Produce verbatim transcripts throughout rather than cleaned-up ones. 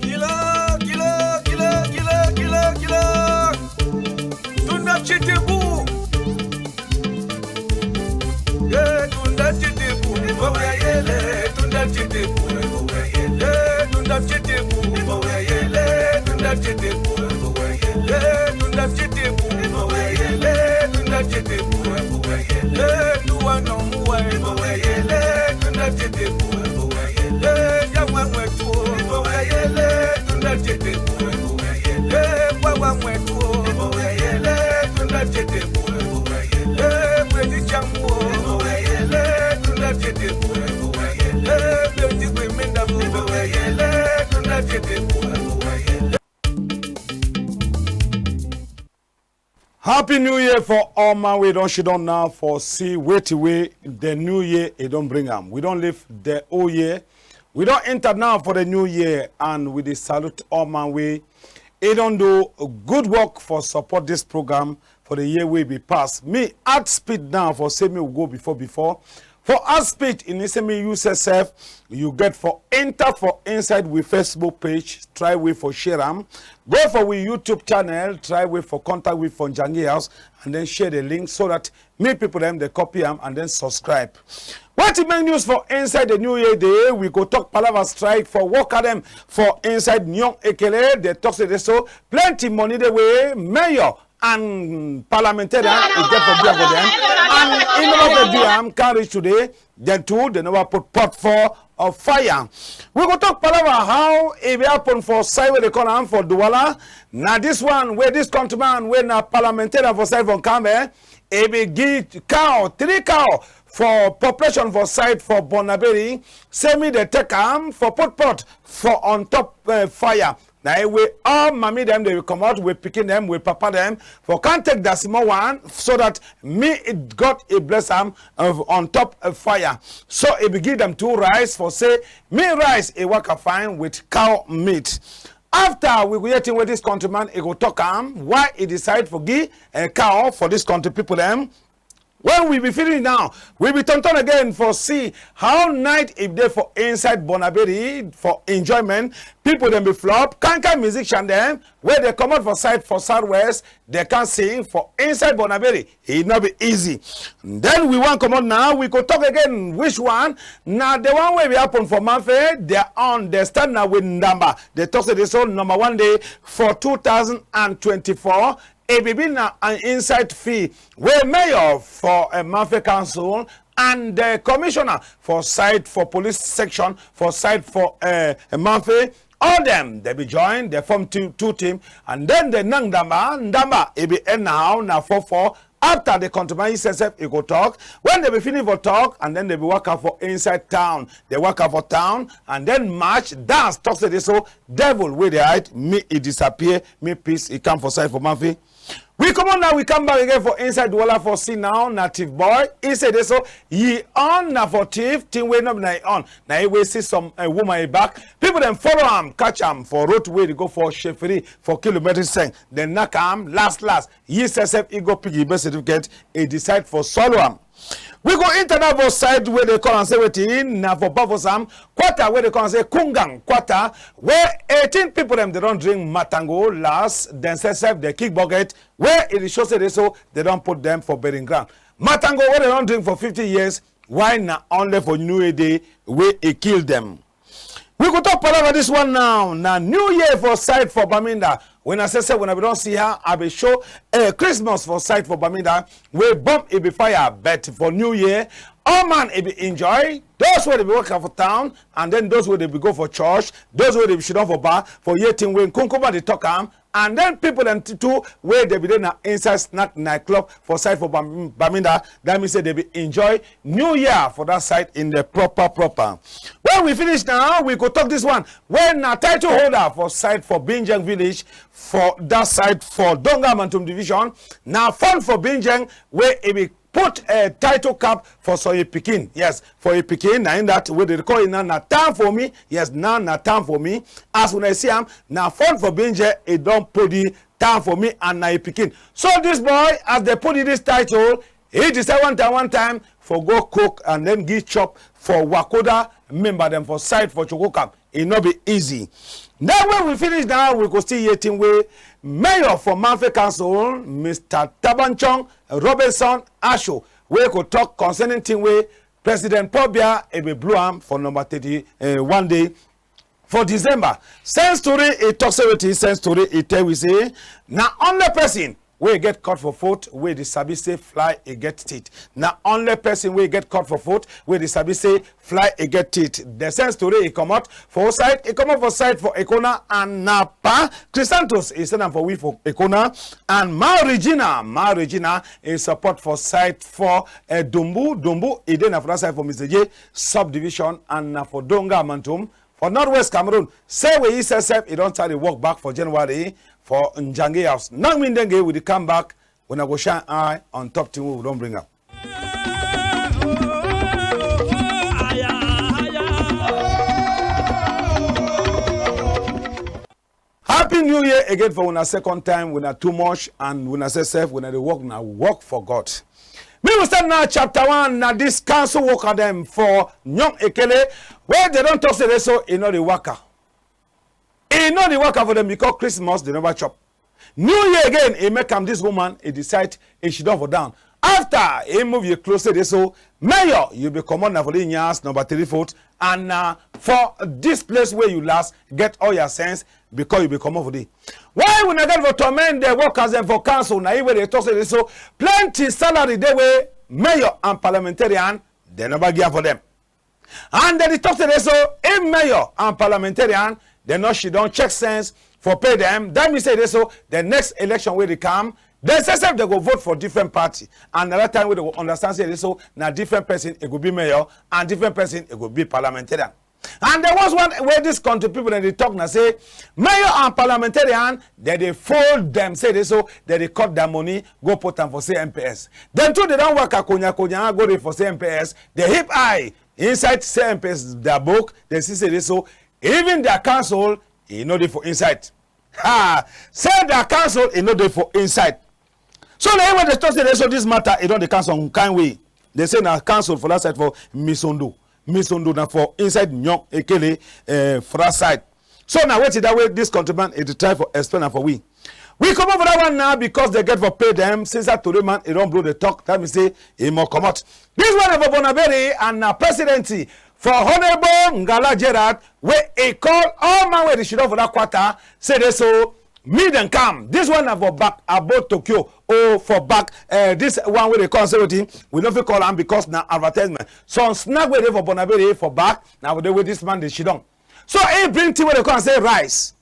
Killer, killer, killer, killer, killer, killer. Tunda Chitibu. Yeah, Tunda Chitibu. Ibo weyele, Tunda Chitibu. Ibo weyele, Tunda Chitibu. Ibo weyele, Tunda Chitibu. Ibo weyele, Tunda Chitibu. Ibo weyele, Tunda Chitibu. Ibo weyele, Nduwa no muwa. Ibo weyele, Tunda Chitibu. Happy New Year for all man wey don sidon now for see wetin wey the new year e don bring am. We don leave the old year, we don enter now for the new year, and we dey salute all man wey e don do good work for support this program for the year wey be pass. Me add speed now for say me we go before before. For add speed, e need say me you sef sef, you get for enter for inside we Facebook page, try way for share am. Go for we YouTube channel, try way for contact we for Njangi House, and then share the link so that me people dem dey copy am and then subscribe. Wetin make news for inside the new year dey, we go talk palava strike for worker dem for inside Nyong Ekele. Dey talk say dey so plenty money dey wey mayor and parliamentarian e get for do am for dem, and e never for do am, come reach today. Dem too, dem never put pot for, uh, fire. We go talk palava how e be happen for side wey dey call am for Douala. Na this one wey this countryman wey na parliamentarian for side for Nkambe, e be give cow, three cow for population for side for Bonaberi. Say me dey take am for put pot for on top, uh, fire. Na e wey all mami dem dey comot with pikin dem, with papa dem, for come take that small one, so that me, it, God e bless am, uh, on top of fire. So e be give dem two rice for say me rice e waka fine with cow meat. After we go hear thing wey this countryman e go talk am, why e decide for give a cow for this country people dem. When we be finish now, we be turn turn again for see how night e dey for inside Bonaberi for enjoyment. People dem be flop, kind kind musician dem wey dey comot for side for Southwest, dey can sing for inside Bonaberi. E no be easy. Then we wan comot now, we go talk again which one. Na the one wey be happen for Mamfe, their own, dey start na with Ndamba. Dey talk say this one number one day for two thousand and twenty-four. E be be na an inside fee wey mayor for, eh, Mamfe Council and the commissioner for side for police section for side for, eh, Mamfe. All dem, dey be join, dey form two, two team, and then dey nang Ndamba. Ndamba, e be end now, na four four. After the countryman yi sef sef, e go talk. When dey be finish for talk, and then dey be waka for inside town. Dey waka for town, and then march, dance, talk say dey so, devil wey dey hide, me e disappear, me peace e come for side for Mamfe. We comot now, we come back again for inside Douala for see now, na thief boy. E say dey so, yi own na for thief, thing wey no be na yi own. Na yi wey see some, eh, woman e back. People dem follow am, catch am for road wey dey go for Sheferi for kilometre seng. Dem knack am, last last. Yi sef sef, e go pick yi birth certificate, e decide for swallow am. We go enter now for side wey dey call am say wetin, na for Bafoussam quarter wey dey call am say Koungam quarter, wey eighteen people dem dey don drink matango last, dem sef sef dey kick bucket, wey e dey show say dey so dey don put dem for burying ground. Matango wey dey don drink for fifty years, why na only for New Year day wey e kill dem? We go talk palava this one now. Na New Year for side for Bamenda. When I say say when I be don see her, I be show, eh, Christmas for side for Bamenda. Wey bomb e be fire, but for New Year, all man e be enjoy. Those wey dey be work for town, and then those wey dey be go for church, those wey dey be sidon for bar, for hear thing wey Nkunkuma dey talk am, and then people dem t-, too wey dey be dey na inside snack nightclub for side for Bam-, Bamenda. That mean say dey be enjoy New Year for that side in the proper proper. When we finish now, we go talk this one. When na title holder for side for Binjeng village for that side for Donga Mantung division, na fon for Binjeng wey e be put a title cap for so yi pikin. Yes, for yi pikin, na in that wey dey call it now na time for me. Yes, now na time for me. As una see am, na fon for Binjeng e don put the time for me and na yi pikin. So this boy, as dey put yi this title, He decide one time, one time for go cook and then give chop for Wakoda member dem for side for Chukukam. E no be easy. Then when we finish now, we go still hear thing wey mayor for Mamfe Council, Mister Tabanchong Robinson Asho, wey go talk concerning thing wey President Paul Biya e be blow am for number thirty, eh, one day for December. Sense Tori e talk say wetin? Sense Tori e tell we say na only person wey get cut for foot wey dey sabi say fly e get teeth. Na only person wey get cut for foot wey dey sabi say fly e get teeth. The Sense Tori e comot for side, e comot for side for Ekona, and na Pa Chrysanthus e send am for we for Ekona, and Ma Regina, Ma Regina e support for side for, eh, Dumbu. Dumbu e dey na for that side for Mister J subdivision, and na for Donga Mantung for northwest Cameroon. Say we yi sef sef, e don start dey work back for January for Njangi House. Now me ndenge we dey come back, una go shine eye on top thing wey we don bring am. Happy New Year again for una second time. Una too much and una sef sef, una dey work, na work for God. Me we start now chapter one, na this council worker dem for Nyong Ekele, wey dey don talk say dey so e no dey waka. E no dey waka for dem because Christmas dey never chop. New Year again, e make am this woman, e decide e sidon for down. After e move yi close, say dey so, mayor, you be comot na for the Nyas number three foot, and na for this place wey you last get all your sense because you be comot for there. Why una get for torment the workers dem for council? Na yi wey dey talk say dey so plenty salary dey wey mayor and parliamentarian dem never give am for dem. And dem dey talk say dey so if mayor and parliamentarian dem no sidon check sense for pay dem, that mean say dey so the next election wey dey come, dem sef sef dem go vote for different party. And na that time wey dem go understand say dey so na different person e go be mayor and different person e go be parliamentarian. And the worst one wey this country people dem dey talk na say mayor and parliamentarian dem dey fold dem, say dey so dem dey cut their money go put am for C M P S. Dem too dey don waka konya konya go dey for C M P S. Dey heap eye inside C M P S their book, dem see say dey so even their council e no dey for inside. Ha! Say their council e no dey for inside. So na yi wey dey talk say dey so this matter e don dey come some kind way. Dey say na council for that side for Misondo. Misondo na for inside Nyong Ekele, eh, for that side. So na wetin that way this countryman e dey try for explain am for we. We comot for that one now because dem get for pay dem. Since that tori man e don blow the talk, that mean say e must comot. This one na for Bonaberi and na presidency for Honourable Ngala Gerard wey e call all man wey dey sidon for that quarter, say dey so me dem come. This one na for back above Tokyo or for back, eh, this one wey dey call say wetin, we no fit call am because na advertisement. Some snack wey dey for Bonaberi for back, na for there wey this man dey sidon. So e bring thing wey dey call am say rice.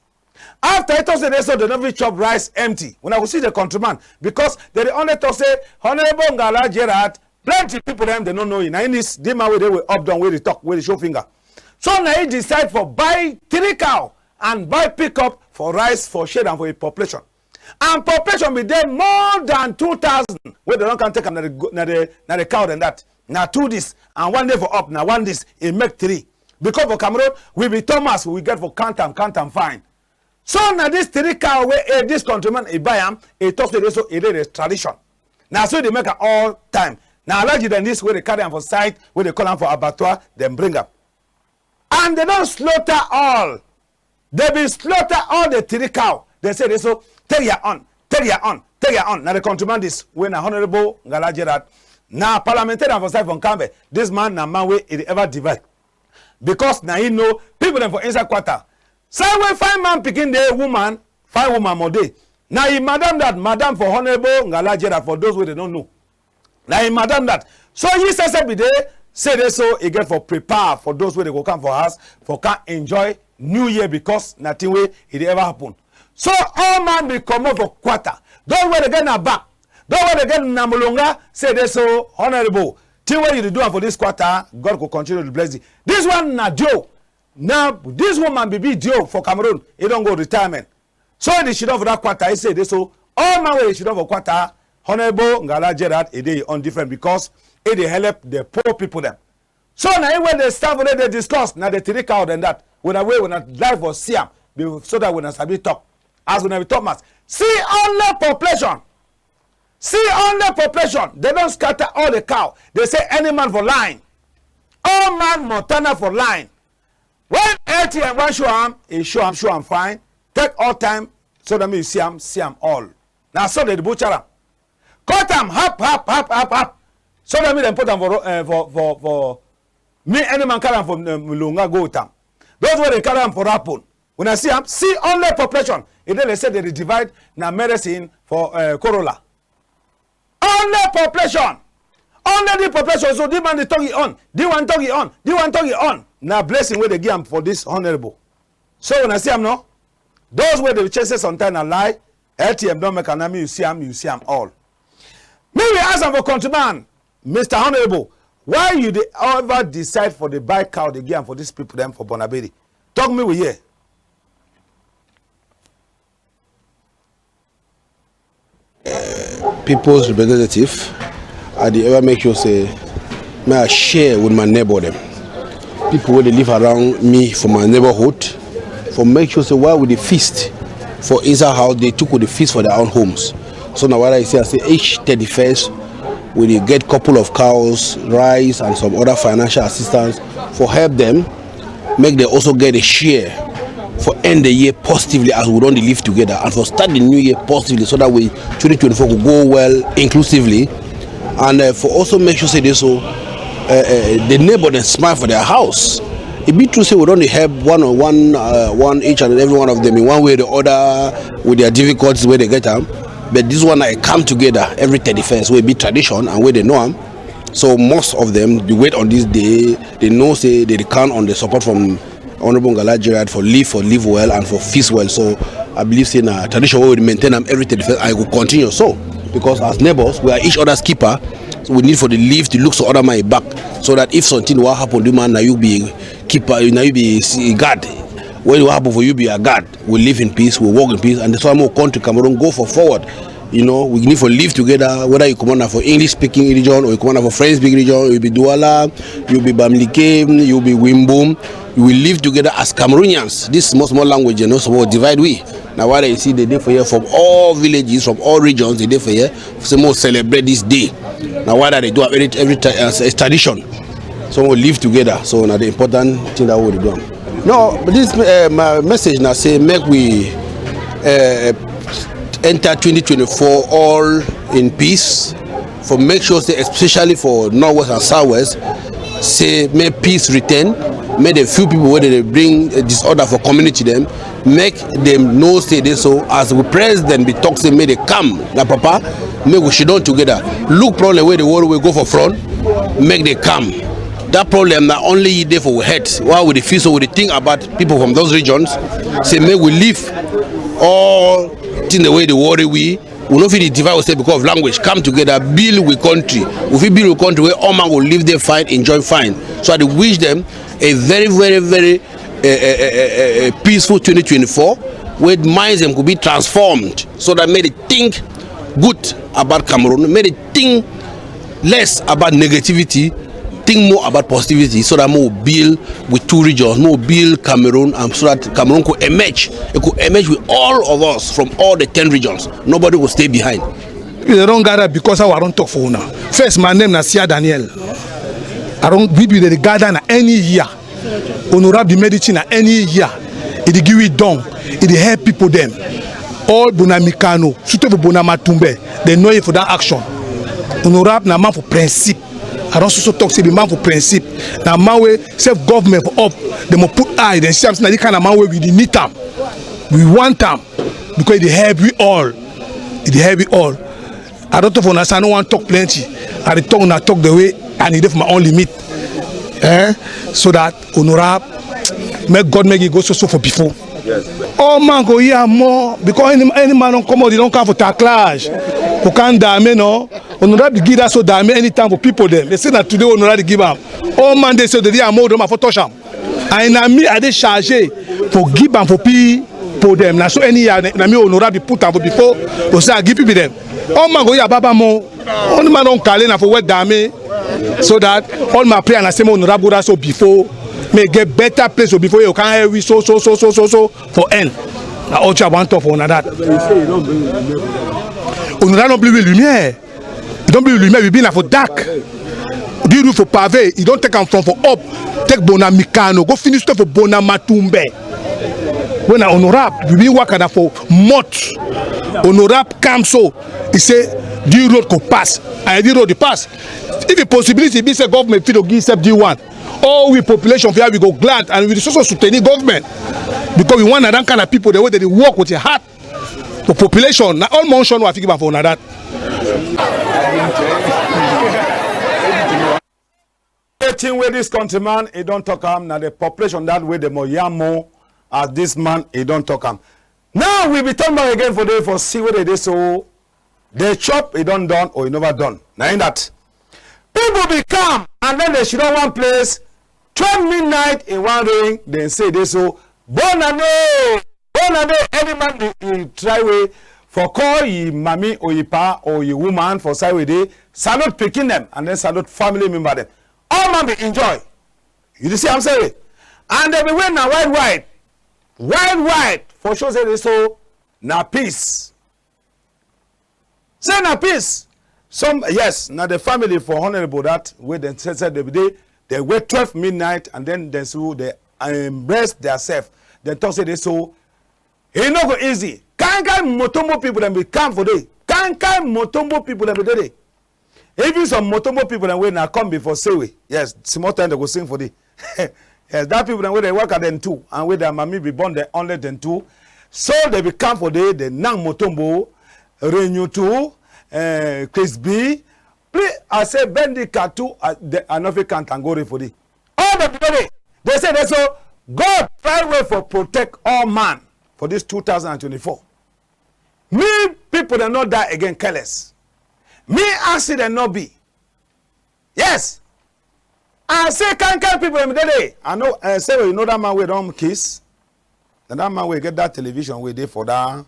After e talk say dey so dem no fit chop rice empty. Una go see the countryman because dem dey only talk say Honourable Ngala Gerard, plenty people dem dem no know yi. Na yi this the man wey dey wey up down wey dey talk, wey dey show finger. So na yi decide for buy three cow and buy pickup for rice for share am for yi population. And population be dey more than two thousand wey dem don come take am na the go-, na the, na the cow dem that. Na two this and one dey for up, na one this, e make three. Because for Cameroon, we be Thomas, we get for count am, count am fine. So na this three cow wey, eh, this countryman e buy am, e talk say dey so e dey the tradition. Na so e dey make am all time. Na Alhaji dem this wey dey carry am for side, wey dey call am for abattoir, dem bring am. And dem don slaughter all. Dem be slaughter all the three cow. Dem say dey so, take your own, take your own, take your own. Na the countryman this, wey na Honourable Ngala Gerard, na parliamentarian for side for Nkambe. This man na man wey e dey ever divide. Because na yi know people dem for inside quarter. Side wey fine man pikin dey, woman, fine woman must dey. Na yi madam that, madam for Honourable Ngala Gerard, for those wey dem no know. Na yi madam that. So yi sef sef be dey say dey so e get for prepare for those wey dey go come for house for come enjoy New Year because na thing wey e dey ever happen. So all man be comot for quarter. Those wey dey get na back, those wey dey get na mulunga, say dey so, Honourable, thing wey you dey do am for this quarter, God go continue to bless thee. This one na D O. Now this woman be be D O for Cameroon. E don go retirement. So e dey sidon for that quarter. E say dey so all man wey dey sidon for quarter, Honourable Ngala Gerard, e dey on different because e dey help the poor people dem. So na yi wey dey stand for there dey discuss, na the three cow dem that. Una wey una life for see am, be, so that una sabi talk. As una be talk mass, see only population. See only population, dem don scatter all the cow. Dem say any man for line. All man Montana for line. When A T M wan show am, e show am, show am fine. Take all time, so that me you see am, see am all. Na so dem dey butcher am. Cut am, half, half, half, half, half. So that me dem put am for ro-, eh, for, for, for me, any man carry am for, eh, Mulunga go with am. Those wey dey carry am for Rapon, una see am, see only population. E dey like say dem dey divide na medicine for, eh, corolla. Only population. Only the population. So this man dey talk e own. This one talk e own. This one talk e own. Na blessing wey dem give am for this honorable. So una see am, no? Those wey dey chances sometimes na lie. A T M don make am, na me you see am, you see am all. Me we ask am for countryman, Mister Honorable, why you dey ever decide for dey buy cow dey give am for these people dem for Bonaberi? Talk me we hear. People's representative, I dey ever make sure say me I share with my neighbor dem. People wey dey live around me for my neighborhood, for make sure say while we dey feast for inside house, dey too go dey feast for their own homes. So na why I say, I say each thirty-first, we dey get couple of cows, rice, and some other financial assistance for help dem, make dem also get a share for end the year positively as we don dey live together, and for start the new year positively, so that we twenty twenty-four go go well inclusively, and, uh, for also make sure say dey so, uh, uh, the neighbor dem smile for their house. E be true say we don dey help one on one, uh, one each and every one of them in one way or the other with their difficulties wey dem get am. But this one, I come together every thirty-first, wey be tradition and wey dem know am. So most of them dey wait on this day. Dem know say dem dey count on the support from Honorable Ngala Gerard for live, for live well and for feast well. So I believe say na tradition wey we dey maintain am every thirty-first, and e go continue so. Because as neighbors, we are each other's keeper. So we need for the live to look some other man back, so that if something wan happen, the man na you be keeper, na you be s-, guard. When e wan happen for you, be a guard. We live in peace, we work in peace, and that's why more country Cameroon go for forward. You know, we need for live together, whether you comot na for English speaking region, or you comot na for French speaking region, you be Douala, you be Bamileke, you be Wimbum. We live together as Cameroonians. This small, small language, you know, suppose divide we. Na why you see dem dey for here from all villages, from all regions, dem dey for here. Say more celebrate this day. Na why that dem do am every, every ti-, as a tradition. So we live together. So na the important thing that we dey do am. No, but this, uh, my message na say make we, uh, enter twenty twenty-four all in peace. For make sure say, especially for Northwest and Southwest, say make peace return. Make the few people wey dey bring, uh, disorder for community dem, make dem know say dey so, as we president be talk say make dem come, na papa, make we sit down together, look problem wey dey worry we go for front, make dem come. That problem na only e dey for we head. Why we dey feel so, we dey think about people from those regions. Say make we leave all thing the way dey worry we. We no fit dey divide ourselves because of language. Come together, build we country. We fit build we country where all man go live there fine, enjoy fine. So I dey wish them a very, very, very, eh, eh, eh, eh, eh, eh, peaceful twenty twenty-four, where minds dem could be transformed, so that make dem think good about Cameroon, make dem think less about negativity, think more about positivity, so that more build with two regions, more build Cameroon, and so that Cameroon could emerge. It could emerge with all of us from all the ten regions. Nobody will stay behind. People dem don gather because how I don talk for una. First, my name na Sia Daniel. I don, we be dey gather na any year. Honorable Medici na any year. E dey give we don. E dey help people dem. All Bonamikano, surtout for Bonamatumbe, dem know yi for that action. Honorable na man for principe. I don so so talk say be man for principe. Na man wey self government for up. Dem must put eye, dem see am say na this kind of man wey we dey need am. We want am because e dey help we all. E dey help we all. I don talk for una say I no wan talk plenty. I dey talk, una talk the way, and e dey for my own limit. Eh? So that Honorable, make God make e go so so for before. All man go hear am more, because any, any man don come out, e don come for taclage. For come dame, no? Honorable give that so dame anytime for people dem. Dem say na today Honorable give am. All man dey say dem dey am more, dem for touch am. And na me I dey charge for give am for people dem. Na so any year, na me Honorable put am for before. Go say I give people dem. All man go hear about am more. Only man don kale na for wet dame. So that all my prayer na say make Honorable go that so before. Make e get better place so before you can hear we so, so, so, so, so, so for end. Na all I wan talk for una that. Honorable don bring we lumière. E don bring lumière, we be na for dark. Dix routes for pavé, e don take am from for up, take Bona Mikano, go finish stop for Bona Matumbe. When na honorable, we be waka na for mot. Honorable come so, e say, dix road go pass. And dix road dey pass. If the possibility be say government fit to give sef dix one, all we population for here, we go glad and we dey so so soutenir government. Because we want na that kind of people, the way dem dey work with their heart. For population, na all mention wey I fit give am for una that. Wetin wey this countryman, e don talk am, na the population that wey dem must yarn more as this man, e don talk am. Now we be turn back again for there for see whether dey so the chop, e don done or e never done. Na in that. People be come and then dem sit down one place, twelve midnight in one ring, dem say dey so, "Bonne année! Bonne année!" Any man dey, e try way for call yi mami or yi pa or yi woman for side wey dey, salute pikin dem and then salute family member dem. All man be enjoy. You dey see am say, and dem be wear na white white. White white for show say dey so na peace. Say na peace. Some, yes, na the family for honorable that wey dem say, say dem be dey, dem wait twelve midnight and then dem so dem embrace theirself. Dem talk say dey so, e no go easy. Kind kind Mutombo people dem be come for there. Kind kind Mutombo people dem be dey there. Even some Mutombo people dem wey na come before say we. Yes, small time dem go sing for there. Yes, that people dem wey dem waka dem too, and wey their mami be born dem only dem too. So dem be come for there, dem nang Mutombo, Renew too, eh, Chris B. Please, I say Bendika too, uh, the, I no fit count and go read for there. All dem be dey there. Dem say dey so, God try way for protect all man for this two thousand and twenty-four. Me people dem no die again careless. Me accident no be. Yes. I say kind kind people dem dey there. I know, eh, say you know that man wey don kiss. Na that man wey get that television wey dey for that,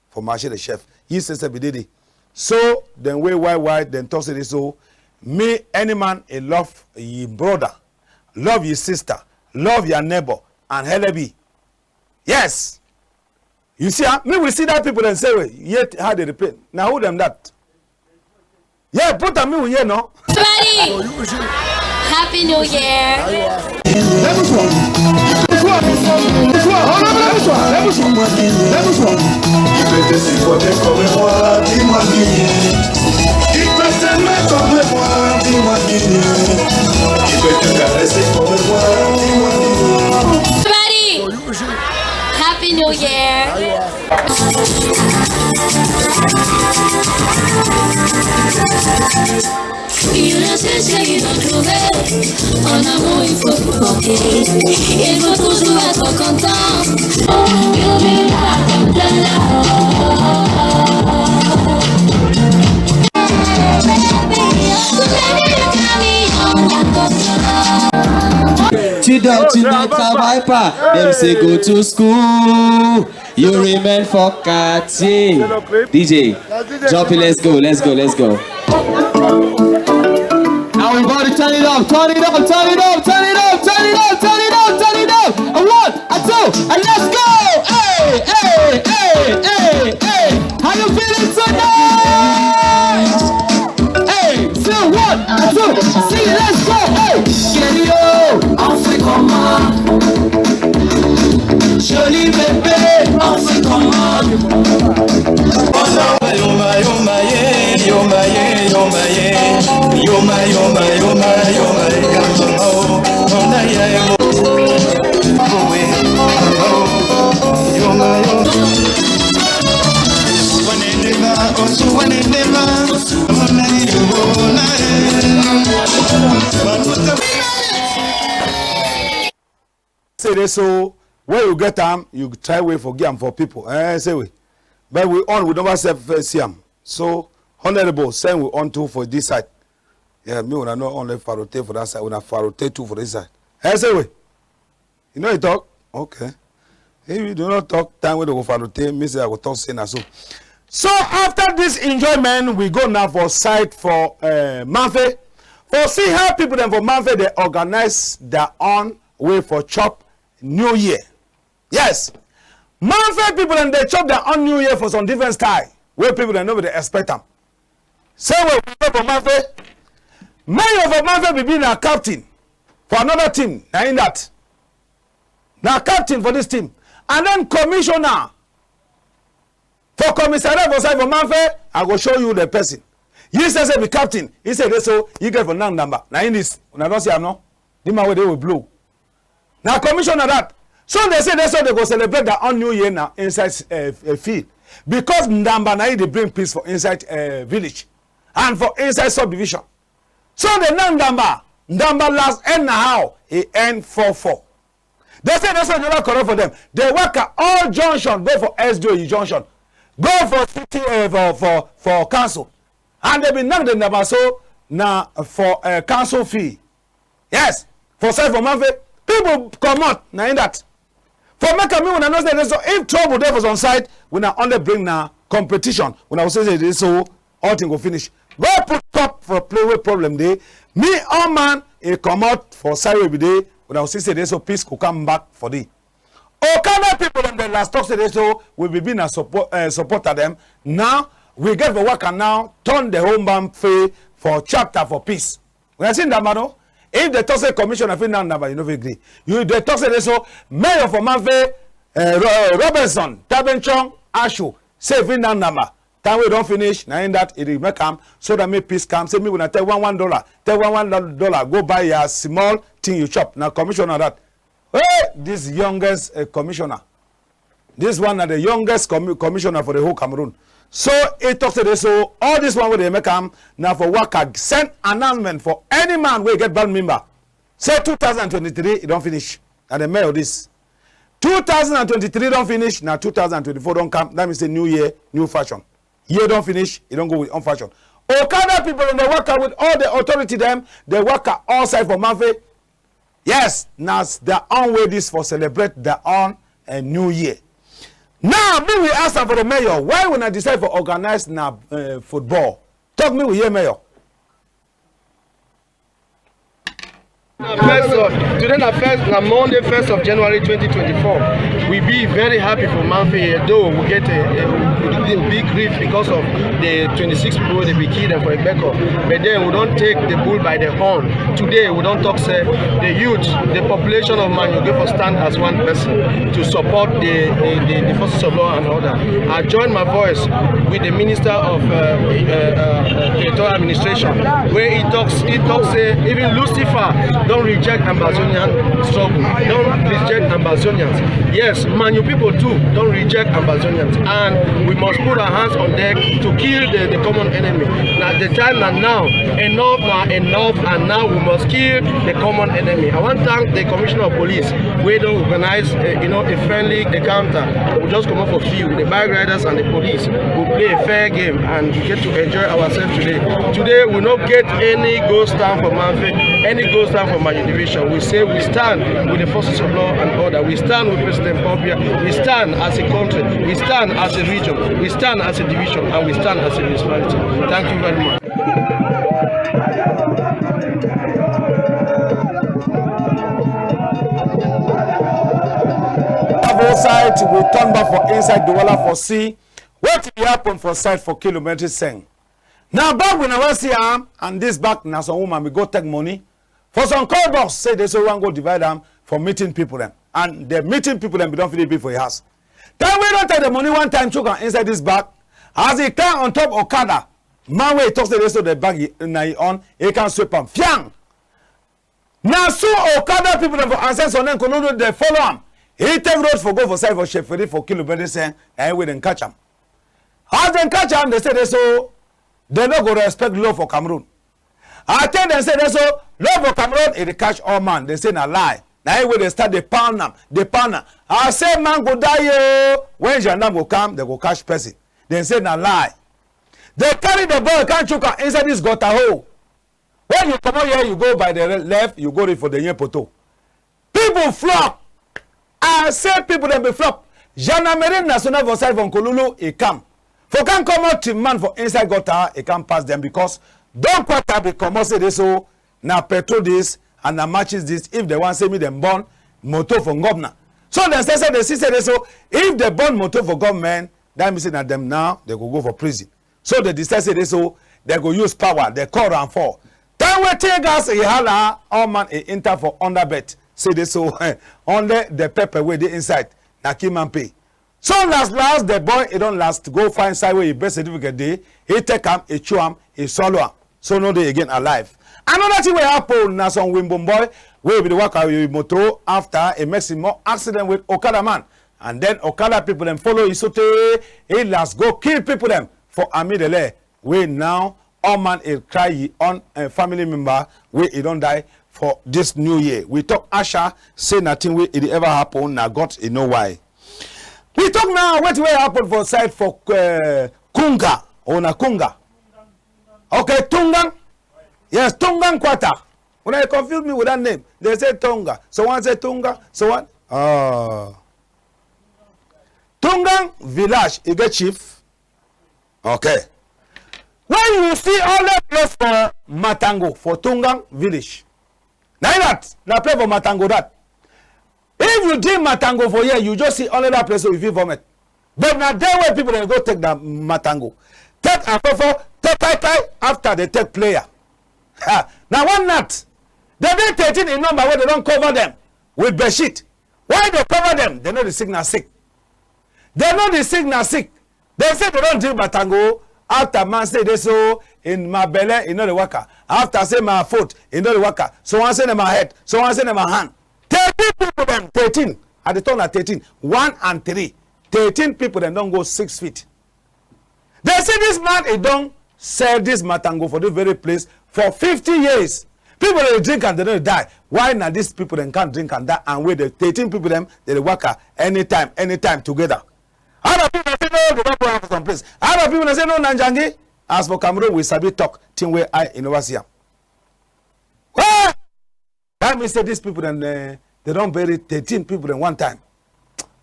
for Marché de Chef. Yi say say be dey there. So dem wey white white, dem talk say dey so, me, any man e love yi brother, love yi sister, love your neighbor, and helep yi. Yes. You see, ah, me we see that people dem say we, yet how dem dey play. Na who dem that? Yeah, put am me we hear, no? Everybody, Happy New Year. Everybody, Happy New Year. You know, say, say you don't trouver. En amour, il faut tout porter. Il faut toujours être content. Tu dors, tu ne travailles pas. Dem say go to school. You remain for quartier. D J, drop it, let's go, let's go, let's go. Everybody turn it up, turn it up, turn it up, turn it up. A one, a two, and let's go. Hey, hey, hey, hey, hey. How you feeling tonight? Hey, say one, a two, sing it, let's go. Hey, Kelly, oh, Africa, man. Jolie bébé, Africa, man. Say dey so, when you get am, you try way for give am for people. Eh, say we. But we own, we never sef, eh, see am. So, honorable, send we own too for this side. Yeah, me una no only farote for that side, una farote too for this side. Eh, say we. You know you talk? Okay. If you do not talk, time wey dem go farote, me say I go talk say na so. So after this enjoyment, we go now for side for, eh, Mamfe. For see how people dem for Mamfe dey organize their own way for chop New Year. Yes. Mamfe people dem dey chop their own New Year for some different style. wey people dem no be dey expect am. Same way for Mamfe. Mayor for Mamfe be, be na captain for another team, na him that. Na captain for this team. And then commissioner for commissariat for side for Mamfe, I go show you the person. He say, say be captain. He say dey so, he get for Nang Ndamba. Na him this. Una don see am, no? The man wey dey with blue. Na commissioner that. So dey say dey so dey go celebrate their own new year na inside, eh, eh, field. Because Ndamba na him dey bring peace for inside, eh, village and for inside subdivision. So the Nang Ndamba, Ndamba last end na how? E end four four. Dey say dey so never correct for them. Dey waka all junction, go for S D O E junction, go for city, eh, for, for, for council. And dey be knack the Ndamba so na for, eh, council fee. Yes, for side for Mamfe, people comot, na him that. For make am, make una know say dey so if trouble dey for some side, una only bring na competition. Una go see say dey so all thing go finish. Go put stop for place wey problem dey. Me, all man, e comot for side wey be dey. Una go see say dey so peace go come back for dey. Okada people dem dey last talk say dey so we be, be na support, eh, supporter dem. Now we get for waka now, turn the whole Mamfe for chapter for peace. Una see Ndamba, no? If dey talk say commissioner fit Nang Ndamba, you no fit gree. You dey talk say dey so mayor for Mamfe, eh, Ro-, eh, Robinson Tabenchong Ashu, say fit Nang Ndamba. Time wey don finish, na him that e dey make am so that make peace come. Say make una take one one dollar, take one one dollar, go buy your small thing you chop. Na commissioner that. Hey, this youngest, eh, commissioner. This one na the youngest commi-, commissioner for the whole Cameroon. So e talk say dey so all this one wey dey make am na for waka send announcement for any man wey get band member. Say two thousand and twenty-three, e don finish. Na the mayor this. Two thousand and twenty-three don finish, na two thousand and twenty-four don come. That means say new year, new fashion. Year don finish, e don go with own fashion. Okada people dem dey waka with all the authority dem, dey waka all side for Mamfe. Yes, na s-, their own way this for celebrate their own, eh, new year. Now, me we ask am for the mayor, why una decide for organize na, eh, football? Talk me we hear, mayor. First of, today na first, na Monday, first of January twenty twenty-four. We be very happy for Mamfe here, though we get a, a, a big grief because of the twenty-six people wey dey be kill dem for Egbeko. But then we don take the bull by the horn. Today we don talk say the youth, the population of Manyu get for stand as one person to support the, the, the, the forces of law and order. I join my voice with the Minister of, uh, uh, uh, uh, Territorial Administration, where he talks, he talks say even Lucifer don reject Ambazonian struggle, don reject Ambazonians. Yes, Manyu people too don reject Ambazonians, and we must put our hands on deck to kill the, the common enemy. Na the time na now. Enough na enough, and now we must kill the common enemy. I wan thank the Commissioner of Police wey don organize, uh, you know, a friendly encounter. We just comot for field, the bike riders and the police. We play a fair game and we get to enjoy ourselves today. Today we no get any ghost town for Mamfe, any ghost town for Manyu Division. We say we stand with the forces of law and order. We stand with President Paul Biya. We stand as a country. We stand as a region. We stand as a division. And we stand as a municipality. Thank you very much. Outside, we turn back for inside Douala for see wetin dey happen for side for Kilometre Cinq. Na bag we na wan see am, and this bag na some woman be go take money for some call box, say dey so wan go divide am for meeting people dem, and the meeting people dem be don finish be for your house. Time wey don take the money one time, chook am inside this bag. As e come on top okada, man wey e talk say dey so the bag e, na e own, e come sweep am. Fiang! Na so okada people dem for Anse Sonin Kololo dey follow am. E take road for go for side for Chefferie for Kilometre Cinq, na him wey dem catch am. As dem catch am, dey say dey so dem no go respect law for Cameroon. I tell dem say dey so law for Cameroon e dey catch all man. Dem say na lie. Na him wey dem start dey pound am, dey pound am. I say man go die o. When gendarme go come, dem go catch person. Dem say na lie. Dem carry the boy come chook am inside this gutter hole. When you comot here, you go by the left, you go reach for the Nyepoto. People flop. I say people dem be flop. Gendarmerie nationale for side for Nkololo, e come. For come comot the man for inside gutter, e come pass dem because don quarter be comot say dey so na petrol this and na matches this. If dem wan say make dem burn motor for governor. So dem say, say dem see say dey so if dem burn motor for government, That mean say na dem now, dem go go for prison. So dem decide say dey so, dem go use power, dem call am for. Time wey tear gas e hala, all man e enter for under bed. Say dey so, only the pepper wey dey inside, na kill man pay. So last last, the boy e don last go find side wey e birth certificate dey, e take am, e chew am, e swallow am. So no dey again alive. Another thing wey happen na some Wimbum boy wey be dey waka with motor after e make small accident with okada man. And then okada people dem follow e sotey e last go kill people dem for Amidele, wey now all man e cry e own, eh, family member wey e don die for this new year. We talk Asha, say na thing wey e dey ever happen, na God e know why. We talk now wetin wey happen for side for, eh, Kunga, or na Kunga. Okay, Tungang. Yes, Tungang Quarter. Una dey confuse me with that name. Dem say Tonga. So one say Tunga, so one. Ah. Tungang village, e get chief. Okay. When you see all the place for Matango, for Tungang village. Na yi that, na place for Matango that. If you drink Matango for here, you just see only that place so you fit vomit. But na there wey people dem go take that Matango. Take afofo, take kai kai, after dem take player. Ha, na one night. Dem dey thirteen in number wey dem don cover dem with bedsheet. Why dem cover dem? Dem no dey sick na sick. Dem no dey sick na sick. Dem say dem don drink Matango. After man say dey so, in my belle, e no dey waka. After say my foot, e no dey waka. So one say na my head, so one say na my hand. Thirteen people dem, thirteen. I dey talk na thirteen. One and three. Thirteen people dem don go six feet. Dem say this man, e don sell this Matango for this very place for fifty years. People dey drink am, dem no dey die. Why na these people dem can't drink am die, and wey the thirteen people dem, dem dey waka anytime, anytime together? Other people say no, dem don put am for some place. Other people dem say no, na njangi. As for Cameroon, we sabi talk thing wey eye e never see am. Well, that mean say these people dem, eh, dem don bury thirteen people dem one time.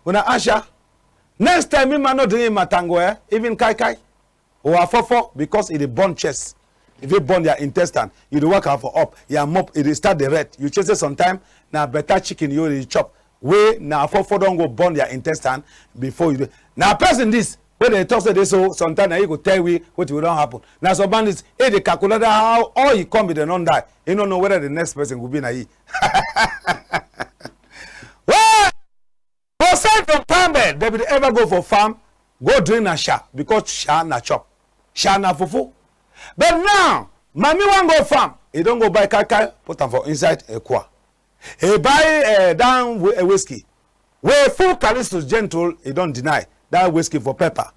Una Asha, next time me man no drink Matango, eh, even kai kai, or afofo, because e dey burn chest. E fit burn their intestine. You dey waka for up, your mop, e dey start dey red. You check say sometime na better chicken you dey chop, wey na afofo don go burn their intestine before you dey. Na person this wey dey talk say dey so, sometime na e go tell we wetin wey don happen. Na some bandits, e dey calculate how all e come be dem don die. E no know whether the next person go be na e. Well, for side from Pambe, dem be dey ever go for farm, go drink na sha, because sha na chop, sha na fufu. But now, mami wan go farm, e don go buy kai kai, put am for inside ekwa. E buy, eh, that whi-, eh, whiskey. Wey full Callisto gentle, e don deny that whiskey for pepper.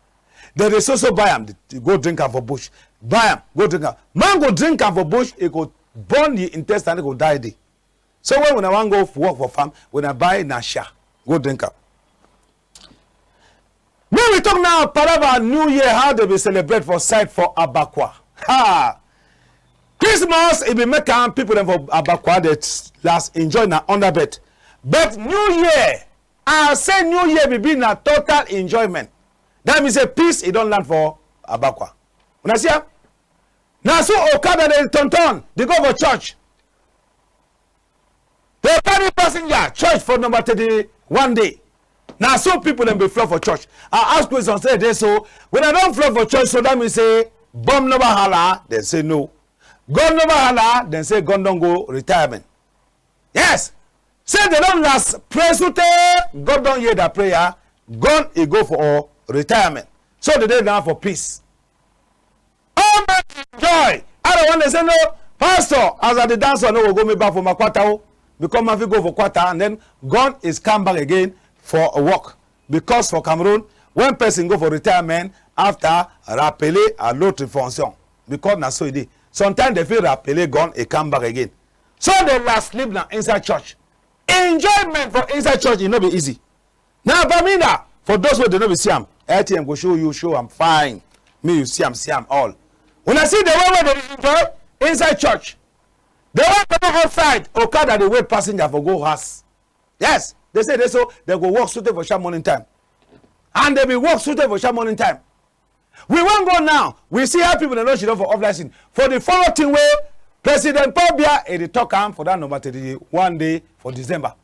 Dem dey so so buy am, dey go drink am for bush. Buy am, go drink am. Man go drink am for bush, e go burn the intestine, e go die there. So when una wan go f-, work for farm, una buy na sha, go drink am. Make we talk now, palava New Year, how dem be celebrate for side for Abakwa. Ha! Christmas, e be make am people dem for Abakwa dey last enjoy na under bed. But New Year, I say New Year be, be na total enjoyment. That mean say peace e don land for Abakwa. Una see am? Na so okada dey turn turn, dey go for church. Dey carry passenger, church for number thirty-one day. Na so people dem be flock for church. I ask question, say dey so, when I don flock for church, so that mean say bomb never hala? Dem say no. Gun never hala? Dem say gun don go retirement. Yes. Say dem don last pray sotey God don hear their prayer, gun e go for retirement. So dem dey now for peace. All man enjoy. Other one dey say no, pastor, as I dey dance, I no go go me back for my quarter o, because man fit go for quarter and then gun is come back again for a work. Because for Cameroon, when person go for retirement, after rappelé à l'autre fonction. Because na so e dey. Sometimes dem fit rappelé gun, e come back again. So the last sleep na inside church. Enjoyment for inside church, e no be easy. Na bamina for those wey dem no be see am. A T M go show you, show am fine. Me you see am, see am all. Una see the one wey dem dey enjoy inside church. The one wey dey outside, okada dey wait passenger for go house. Yes, dem say dey so, dem go work sotey for sharp morning time. And dem be work sotey for sharp morning time. We wan go now. We see how people dem don sidon for off license. For the follow thing wey President Paul Biya, e dey talk am for that number thirty-one day for December.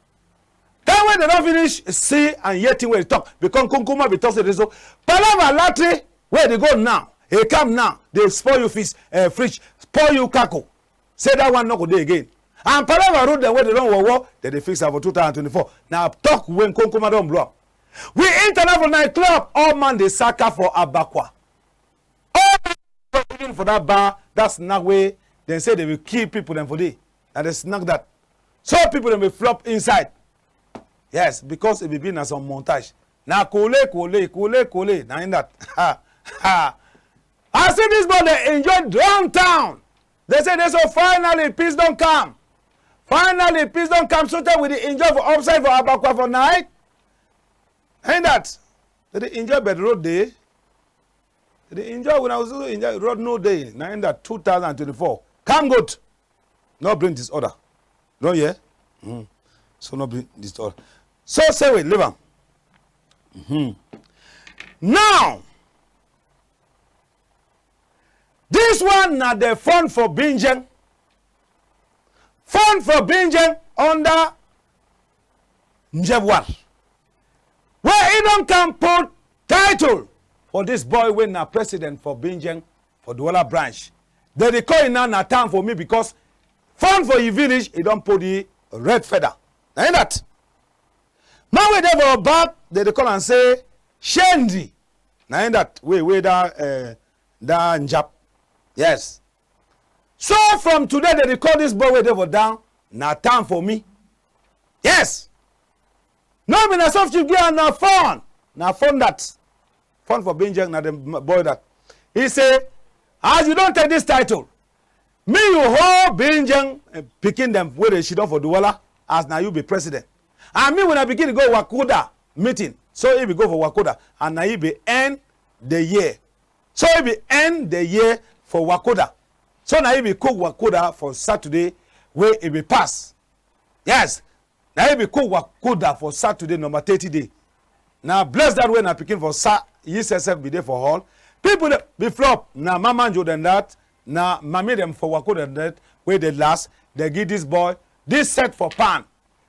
When dem don finish see and hear thing wey dem talk, because Nkunkuma be talk say dey so palava lati wey dey go now, e come now, dey spoil you fish, eh, fridge, spoil you kako. Say that one no go dey again. And palava road dem wey dey don war war, dem dey fix am for two thousand twenty-four. Na talk wey Nkunkuma don blow up. We enter now for nightclub, all man dey saka for Abakwa. All man, even for that bar, that snack wey dem say dem will kill people dem for there. Na the snack that. So people dem will flop inside. Yes, because e be be na some montage. Na kole, kole, kole, kole. Na in that. Ha, ha. I see this boy dey enjoy downtown. Dey say dey so finally peace don come. Finally peace don come. So tey we dey enjoy for upside for Abakwa for night. Na in that. Dey dey enjoy but road dey. Dey dey enjoy, wuna also enjoy, road no dey. Na in that two thousand twenty-four. Come good. No bring disorder. You don hear? Mm. So no bring disorder. So say we leave am. Mm-hmm. Now, this one na the fun for Binjeng. Fun for Binjeng under Njebwar. Wey e don come put title for this boy wey na president for Binjeng for Douala branch. Dey dey call yi now na town for me because fun for yi village, e don put yi red feather. Na yi that. Man wey dey for back, dey dey call am say Shendi. Na yi that wey, wey that, eh, that Njap. Yes. So from today, dey dey call this boy wey dey for down, na town for me. Yes. No be na soft chip give am na phone. Na phone that. Phone for Binjeng, na the m-, boy that. E say, as you don take this title, me you hold Binjeng, eh, pikin dem wey dey sidon for Douala, as na you be president. And me when I begin go Wakoda meeting, so e be go for Wakoda, and na e be end the year. So e be end the year for Wakoda. So na e be cook Wakoda for Saturday wey e be pass. Yes, na e be cook Wakoda for Saturday, number thirty day. Na bless that wey na pikin for sa, yi sef sef be dey for hall. People dem be flop, na Mama Njo dem that, na mami dem for Wakoda dem that, wey dey last, dey give this boy this set for pan.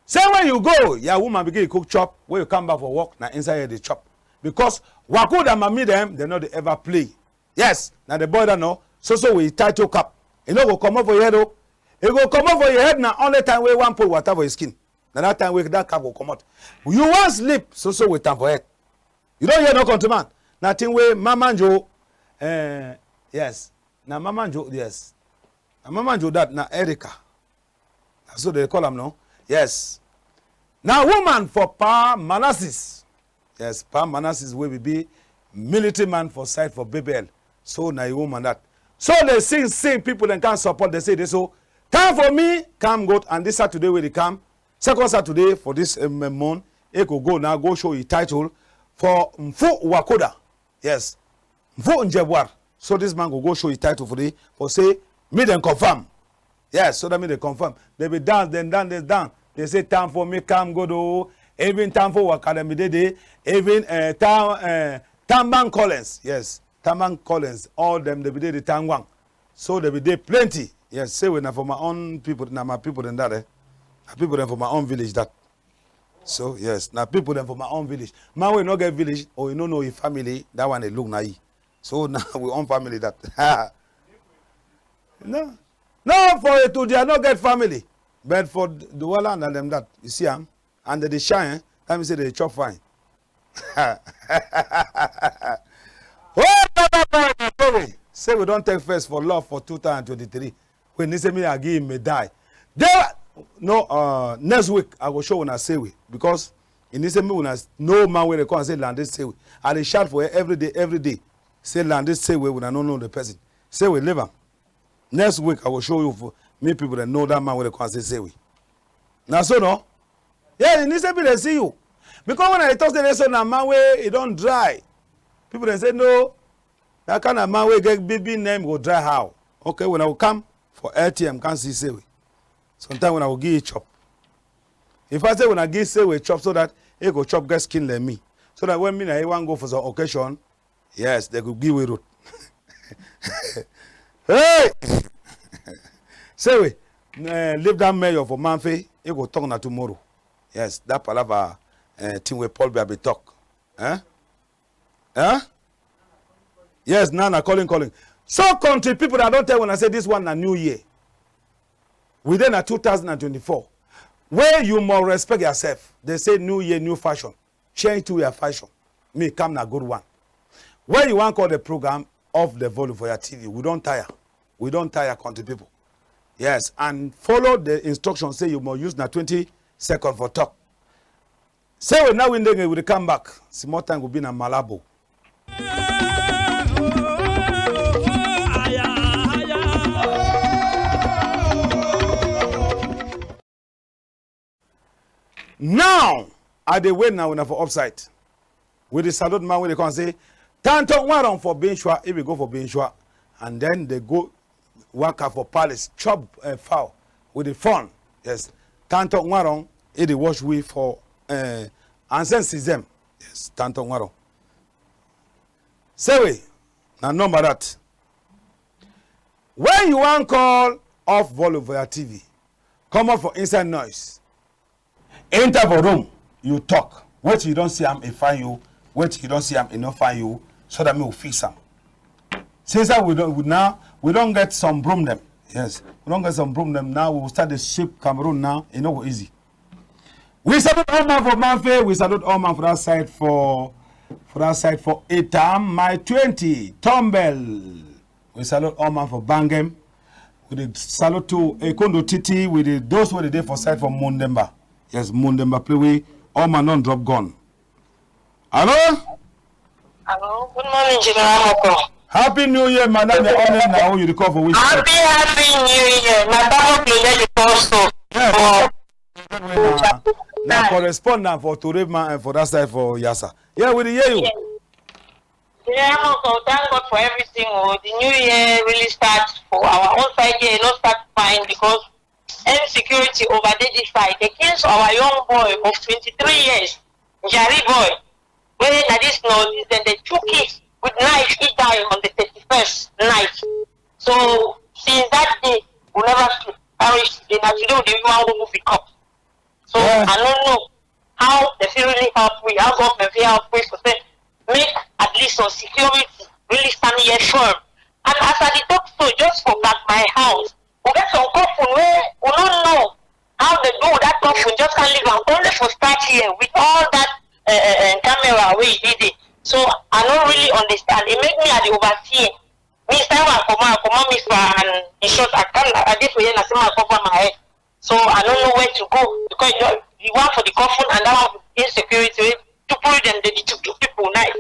Say when you go, your woman begin cook chop, when you come back for work, na inside here dey chop. Because Wakoda mami dem, dey no dey ever play. Yes, na the boy that no, so so we title cap. E no go comot for your head o. E go comot for your head na only time wey one pour water for your skin. Na that time wey that cap go comot. You wan sleep, so so we time for head. You don hear no countryman? Na thing wey Mama Njo, eh, yes. Na Mama Njo, yes. Na Mama Njo that, na Erica. Na so dey call am, no? Yes. Na woman for Pa Manasseh. Yes, Pa Manasseh wey be be military man for side for B B L. So na yi woman that. So dey sing, sing, people dem come support, dey say dey so, time for me, come good, and this Saturday wey dey come, second Saturday for this, um, month, e go go now, go show yi title for Mfu Wakoda. Yes. Mfu Njebwar. So this man go go show yi title for the, for say, me dem confirm. Yes, so that me dem confirm. Dey be dance, dem dance, dem dance. Dey say, time for me come good o. Even time for waka dem be dey dey. Even, eh, town, eh, Tamban Collins. Yes, Tamban Collins. All dem dey be dey the Tangwang. So dey be dey plenty. Yes, say we na for my own people, na my people dem that, eh. Na people dem for my own village that. So, yes, na people dem for my own village. Man wey no get village, or you no know yi family, that one dey look na yi. So, na we own family that. No. No, for Etu, dey no get family. But for Douala, na dem that. You see am? And dey dey shine, eh? That mean say dey dey chop fine. Oh, brother boy, na story. Say we don take first for love for two thousand twenty-three. Wey need say me I give yi medal. Dey, no, uh, next week I go show wuna Sewe, because e need say me wuna know man wey dey call am say Lande Sewe. I dey shout for her every day, every day. Say Lande Sewe, wuna no know the person. Sewe, leave am. Next week I go show you for me people dem know that man wey dey call am say Sewe. Na so, no? Yeah, e need say people dey see you. Because when I talk say dey so na man wey e don dry. People dem say, no, that kind of man wey get big, big name go dry how? Okay, when I go come for L T M, come see Sewe. Sometimes when I go give yi chop. If I say when I give Sewe chop so that e go chop get skin like me. So that when me na yi wan go for some occasion, yes, dey go give we road. Hey! Sewe, eh, leave that mayor for Mamfe, e go talk na tomorrow. Yes, that palava, eh, thing wey Paul Biya be talk. Eh? Eh? Yes, now na calling, calling. So, country people, I don tell una say this one na new year. We dey na two thousand and twenty-four. Where you must respect yourself. They say new year, new fashion. Change to your fashion. Me come na good one. Where you wan call the program, off the volume for your T V. We don tire. We don tire, country people. Yes, and follow the instruction say you must use na twenty seconds for talk. Say we now win the game, we dey come back. Small time go be na Malabo. Now, I dey wait now, una for upside. We dey salute man wey dey come say, Tanto Nwaron for Binshwa, if we go for Binshwa, and then they go waka for palace, chop, eh, fowl with the fun. Yes, Tanto Nwaron, he dey watch we for, eh, Ansen Sizem. Yes, Tanto Nwaron. Say we, na number that. When you wan call, off volume for your T V, comot for inside noise. Enter for room, you talk. Wetin you don see am, e fine you. Wetin you don see am, e no fine you. So that me we fix am. Since that we don, we now, we don get some broom dem. Yes, we don get some broom dem now. We will start dey sweep Cameroon now. E no go easy. We salute all man for Mamfe. We salute all man for that side for, for that side for Etam, Mile twenty, Tombel. We salute all man for Bangem. We dey salute to Ekondo Titi. We dey, those wey dey dey for side for Mundemba. Yes, Mundemba play we. All man don drop gun. Hello? Hello, good morning, General Moko. Happy New Year, madam. Your own name na who you dey call for which side? Happy, happy New Year. Na Babo Claudette dey call so. Yes. For na, na correspondent for Tori man and for that side for Yasa. Yeah, we dey hear you. Yes. General Moko, thank God for everything. Oh, the new year really start for our own side here. E no start fine because insecurity over dey this side. They kill our young boy of twenty-three years, Njari boy. Wey na this northeast, then they chook it with knife. He die on the thirty-first night. So since that day, we never sleep. Parish today, na today we dey wan go move the corpse. So I no know how they fit really help we, how government fit help we for say make at least some security really stand here firm. And as I dey talk so, just for back my house, we get some coffin wey we no know how they do that coffin, just can't leave am only for start here with all that, eh, eh, eh, camera wey e dey there. So I no really understand. E make me I dey overfear. Me, if I wan comot, I comot me for, and in short, I come, I dey for here, na say I cover my head. So I no know where to go because the, the one for the coffin and that one for insecurity, wey people dem dey dey chook chook people knife.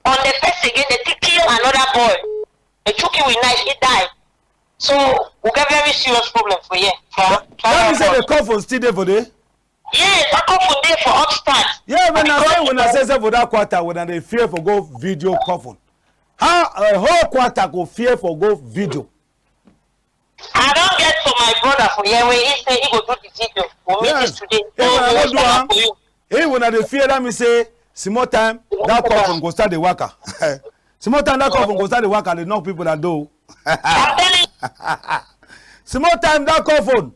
On the first again, they still kill another boy. They chook him with knife, he die. So we get very serious problem for here. For, for that mean say the coffin still dey for there? Yes, that coffin dey for upstairs. Yeah, when I say, when I say, say for that quarter, when I dey fear for go video coffin. How a whole quarter go fear for go video? I don get for my brother for here wey he say he go do the video for me this today. Yes. So we go do am for you. Hey, when I dey fear, that mean say small time that coffin go start dey waka. Small time that coffin go start dey waka, dey knock people at door. I'm telling you. Small time that coffin.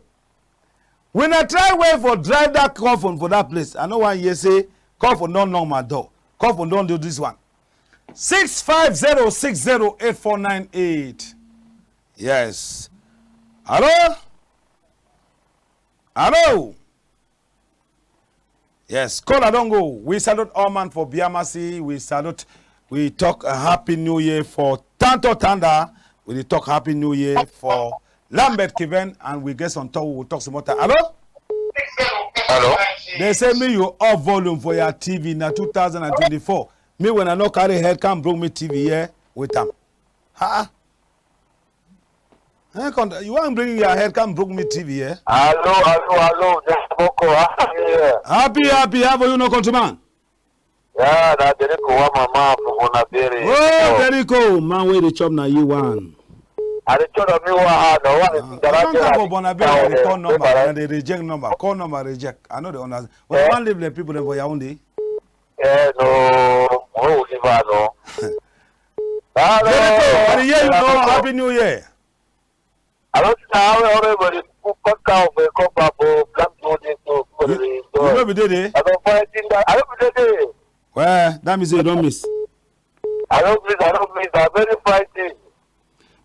When I try way for drive that coffin for that place, I no wan hear say coffin don knock my door. Coffin don do this one. Six five zero six zero eight four nine eight. Yes. Hello? Hello? Yes, caller don go. We salute all man for Biamasi. We salute, we talk a happy new year for Tanto Tanda. We dey talk happy new year for Lambert Kiven, and we get some talk. We will talk some more time. Hello? Hello? They say me you off volume for your T V na two thousand and twenty-four. Me when I no carry head, come bring me T V here with am. Ha? Eh, come, you wan bring your head, come broke me T V, eh? Hello, hello, hello, General Moko, happy new year. Happy, happy, how are you, no countryman? Yeah, na Derrick Owa, mama for Bonaberi. Oh, Derrick Owa, man, wey dey chop na you one. I dey chop na me one, ah, no one is. Ah, I don come for Bonaberi, I dey call number, and they reject number, call number reject. I no dey understand. But I wan leave the people dem for Yaoundé. Eh, no, oh, leave her, no. Hello. Very good. I dey hear you, no. Happy New Year. I don see how everybody put cut cow for a cup of, oh, black moon dey so. You, No be dey dey. I don find thing that I no be dey dey. Well, that means say you don miss. I no miss, I no miss. I'm very fighting.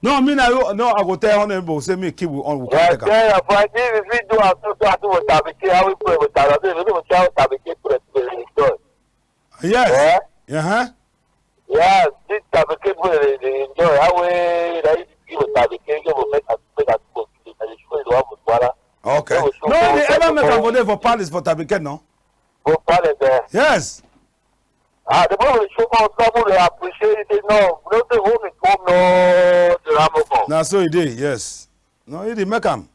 No, me na you. No, I go tell honorable say me keep we on. We Yeah, can't take am. Tell your fighting. If we do our two, two, two with Tabitha, how we play with Tabitha? We do with Tabitha, play with Tabitha. Yes. Yeah. Uh-huh. Yes, this Tabitha people dey dey enjoy. How we like give a Tabitha, give a make us make us go to the show the one with Wala. Okay. No, they ever make am for there for palace for Tabitha, no? For palace there. Yes. Ah, the people dey show us trouble, they appreciate it. No, no say home is home, no, the Ramoko. Na so e dey, yes. No, e dey make am.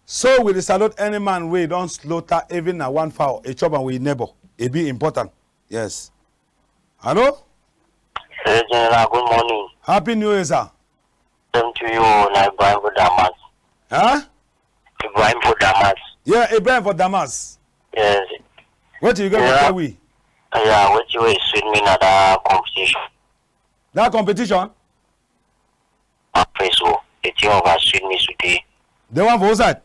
So we dey salute any man wey don slaughter even na one fowl, e chop am with e neighbor. E be important. Yes. Hello? Hey, General, good morning. Happy New Year, sir. Same to you, na Ibrahim for Damas. Huh? Ibrahim for Damas. Yeah, Ibrahim for Damas. Yes. Wetin you get for tell we? Yeah, wetin wey sweet me na that competition. That competition? Face o, the thing of us sweet me today. The one for who side?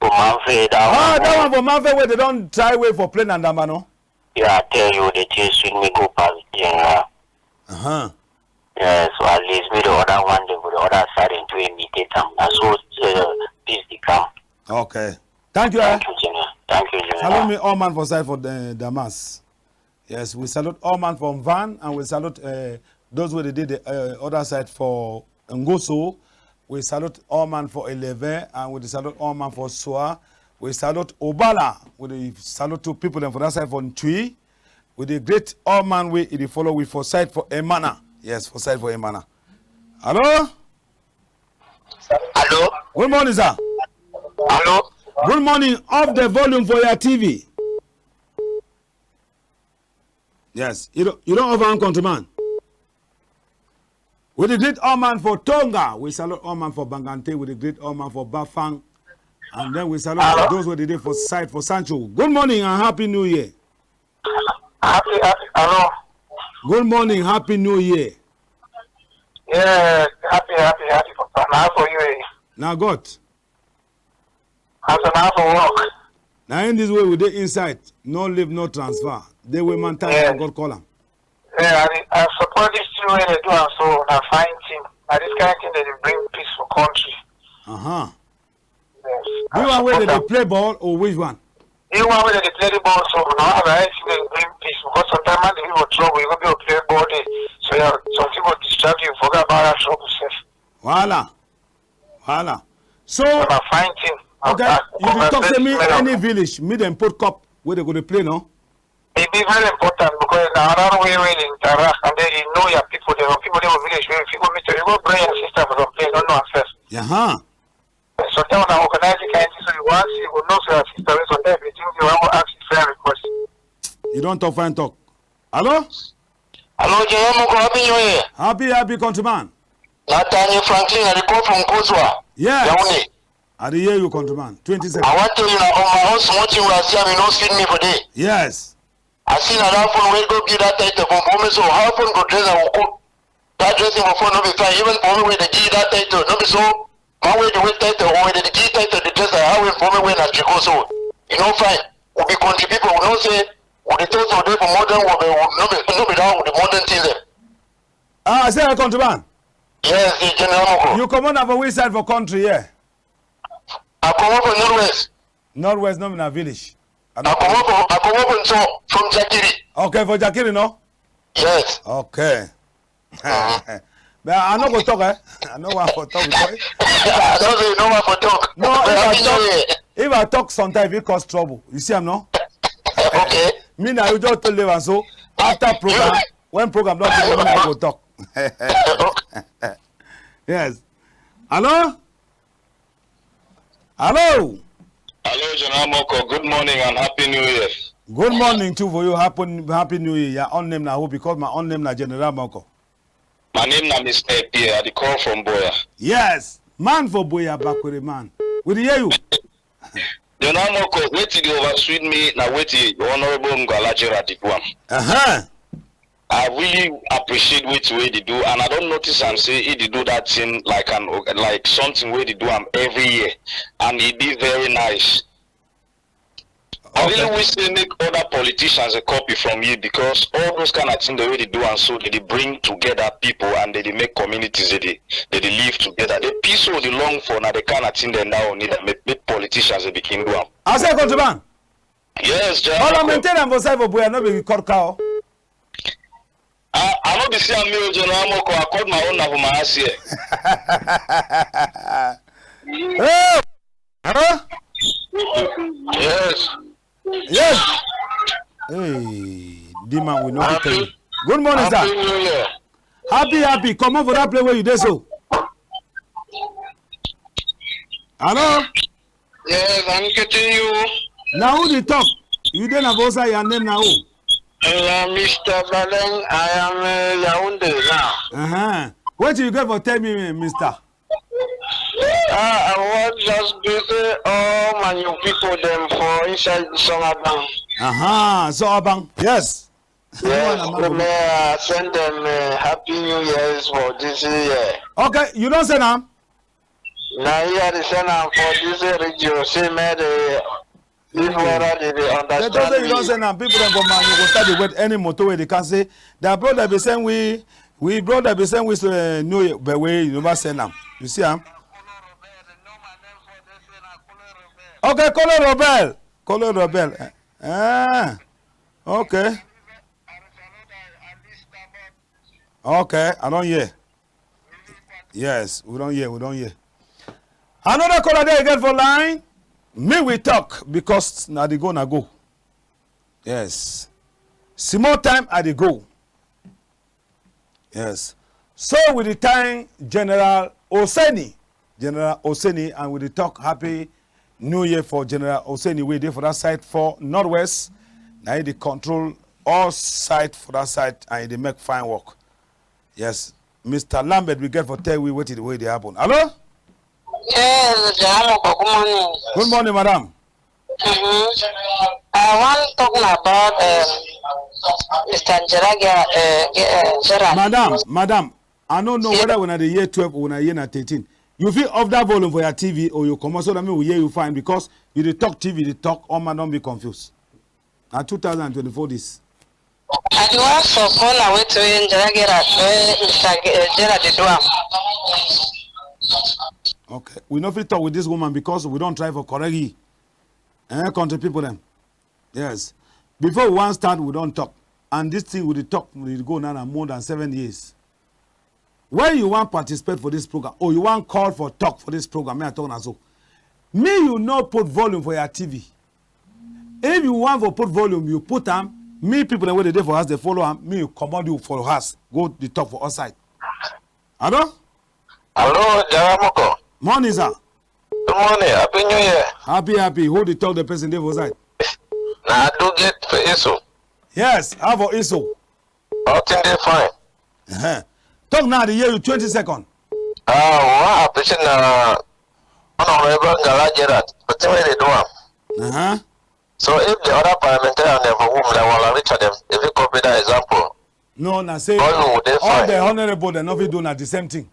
For Mamfe, that Ah, one. That one for Mamfe wey they don try way for play Ndamba, no? Yeah, I tell you, the thing sweet me go pass General. Uh-huh. Yeah, so at least me the other one, they go the other side and to imitate am. Na so uh, peace dey come. Okay. Thank you, eh? Thank you, General. Thank you, General. Salute me all man for side for the Damas. Yes, we salute all man from Van, and we salute uh, those wey dey dey the uh, other side for Ngoso. We salute all man for Eleven, and we dey salute all man for Soa. We salute Obala. We dey salute two people dem for that side for Ntwi. We dey greet all man wey e dey follow we for side for Emana. Yes, for side for Emana. Hello? Hello? Good morning, sir. Hello? Good morning. Off the volume for your T V. Yes, you don, you don offer am, countryman. We dey greet all man for Tonga. We salute all man for Bangante. We dey greet all man for Bafang. And then we salute Hello? Those wey dey dey for side for Sancho. Good morning and happy new year. Happy, happy, hello. Good morning, happy new year. Yeah, happy, happy, happy for na for you. Eh? Na God. As an hour for work. Na in this way we dey inside, no leave, no transfer. Dey wey man time Yeah. God call am. Yeah, I, I support this thing wey dey do am so na fine thing. Na this kind thing dey dey bring peace for country. Uh-huh. Yes. The I one wey support dey dey am. Play ball or which one? The one wey dey dey play the ball so na one of the thing dey bring peace because sometimes man dey be for trouble, you go be a play ball day. So yeah, some people distract you, forget about that trouble sef. Wahala. Wahala. So, okay, you dey talk say me any village, me dem put cup wey dey go dey play, no? E be very important because na another way wey dey interact and then you know your people, the people dey for village, wey people meet you, you go bring your sister for some place, don't know herself. Uh-huh. Sometimes when I organize the kind thing, so you want see, you go know say your sister wey sometimes you think you wan go ask you friend request. You don talk fine talk. Hello? Hello, General Moko, happy new year. Happy, happy, countryman. Na Tanye Franklin, I dey call from Kozwa. Yes. Yaoundé. I dey hear you, countryman. Twenty seconds. I wan tell you na on my own small thing wey I see am, e no sweet me for there. Yes. I see na that phone wey go give that title for me, so how phone go dress am go cook? That dressing for phone no be fine. Even for me wey dey give that title, no be so. Man wey dey wear title or wey dey give title dey dress like how wey for me wey na tricot so. E no fine. We be country people, we know say we dey talk for dey for modern world, but we no be no be that one with the modern things dem. Ah, I say, countryman. Yes, the General Moko. You comot na for which side for country here? I comot for Northwest. Northwest no be na village. I comot for I comot for Nso from Jakiri. Okay, for Jakiri, no? Yes. Okay. But I no go talk, eh? I no want for talk because I no say you no want for talk. No, if I talk, if I talk sometimes it cause trouble. You see am, no? Okay. Me na you just to leave am so after program, when program don finish, me na you go talk. Yes. Hello? Hello? Hello, General Moko. Good morning and Happy New Year. Good morning too for you. Happy, Happy New Year. Your own name na who? Because my own name na General Moko. My name na Mister Epie. I dey call from Buea. Yes. Man for Buea, Bakwere man. We dey hear you. General Moko, wetin dey oversweet me na wetin Honorable Ngwala Gerald dey do am. Uh-huh. I really appreciate wetin wey dey do, and I don notice am say e dey do that thing like an like something wey dey do am every year, and e dey very nice. Really wish say make other politicians dey copy from you, because all those kind of things dem wey dey do am so, dem dey bring together people and dem dey make communities, dem dey dem dey live together. The peace wey we dey long for na the kind of thing dem now need am. Make make politicians dey begin do am. I say, countryman. Yes, General. All I maintain am for side for Buea, no be cut cow. I, I no be see am, me, General Moko. I cut my own na for my house here. Hey! Huh? Yes. Yes. Hey, Dima, we no fit tell you. Good morning, sir. Happy New Year. Happy, happy. Comot for that place where you dey so. Hello? Yes, I'm getting you. Na who dey talk? You dey na Bosa, your name na who? Uh, Mister Baleng, I am, uh, Yaoundé now. Uh-huh. Wetin you get for tell me, mister? Ah, I wan just greet all my new people dem for inside the summer band. Uh-huh, so Abang, yes. Yes, may I send them, uh, Happy New Year's for this year. Okay, you don send am? Na here I dey send am for this radio. Say make the people wey dey dey understand me. Dem talk say you don send am. People dem for man, you go start dey wait any motor wey dey come say, their brother be send we, we brother be send we, so, uh, no, but we you never send am. You see am? Okay, Kolo Robel. Kolo Robel. Eh, eh. Okay. Okay, I don hear. Yes, we don hear, we don hear. Another caller dey again for line. Me we talk because na the go na go. Yes. Small time I dey go. Yes. So we dey thank General Oseni. General Oseni, and we dey talk happy New Year for General Oseni wey dey for that side for Northwest. Na he dey control all side for that side and he dey make fine work. Yes, Mister Lambert, we get for tell we wetin dey wey dey happen. Hello? Yes, General Moko, good morning. Good morning, madam. Mm-hmm. I wan talk na about, um, Mister Gerard, Gerard, uh, Ge- uh, Gerard. Madam, madam, I no know whether una dey hear twelve or una hear na thirteen. You fit off that volume for your T V or you comot so that me we hear you fine, because you dey talk T V, dey talk, all man don be confused. Na two thousand and twenty-four this. I dey wan support na wetin wey Njara Gerard, wey Mister Ge- eh, Gerard dey do am. Okay, we no fit talk with this woman because we don try for correct yi. Eh, country people dem. Yes. Before we wan start, we don talk. And this thing we dey talk, we dey go now na more than seven years. When you wan participate for this program, or you wan call for talk for this program, me I talk na so. Me, you no put volume for your T V. If you want for put volume, you put am. Me, people dem wey dey dey for house, dey follow am. Me, you comot you for house, go dey talk for outside. Hello? Hello, Jara Moko. Morning, sir. Good morning. Happy New Year. Happy, happy. Who dey talk, the person dey for side? Na Adu get for Isu. Yes, how for Isu? All thing dey fine. Uh-huh. Talk now, I dey hear you, twenty second. Ah, we wan appreciate na Honorable Ngala Gerard, the thing wey dey do am. Uh-huh. So if the other parliamentarian dem for whom like Wala Richard dem, if you copy that example, no, na say all you dey all fine. The honorable dem no fit do na the same thing.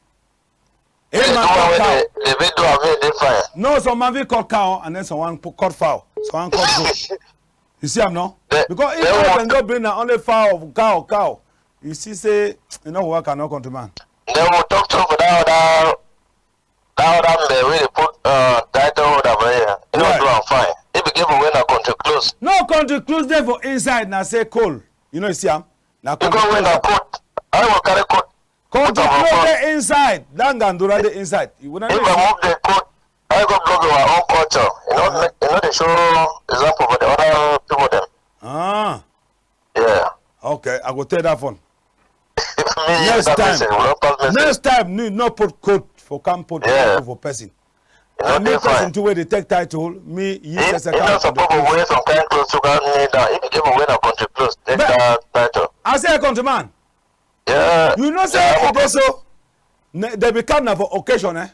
If man cut cow, dey fit do am, dey fine. No, some man fit cut cow and then some wan cut fowl, some wan cut goat. You see am, no? Because if all dem go bring na only fowl, cow, cow. You see say e no work, I no country man. Then we talk to for that other that other man wey dey put uh, title holder for here. E no do am fine. If e give away na country close. No country close dey for inside, na say coal. You know, you see am? Na country close. Because when na coat, I wan carry coat. Country close dey inside. That Ngandura dey inside. If I move the coat, I go block our own culture. You know, you know, dey show example for the other people dem. Ah. Yeah. Okay, I go tell that one. Next time, next time, no put coat for come put title for person. And me person too wey dey take title, me use as a title. Suppose to wear some kind clothes to come kneel down. If you give away na country clothes, take that title. I say, countryman, yeah. You know say e dey so. Dem be come na for occasion, eh?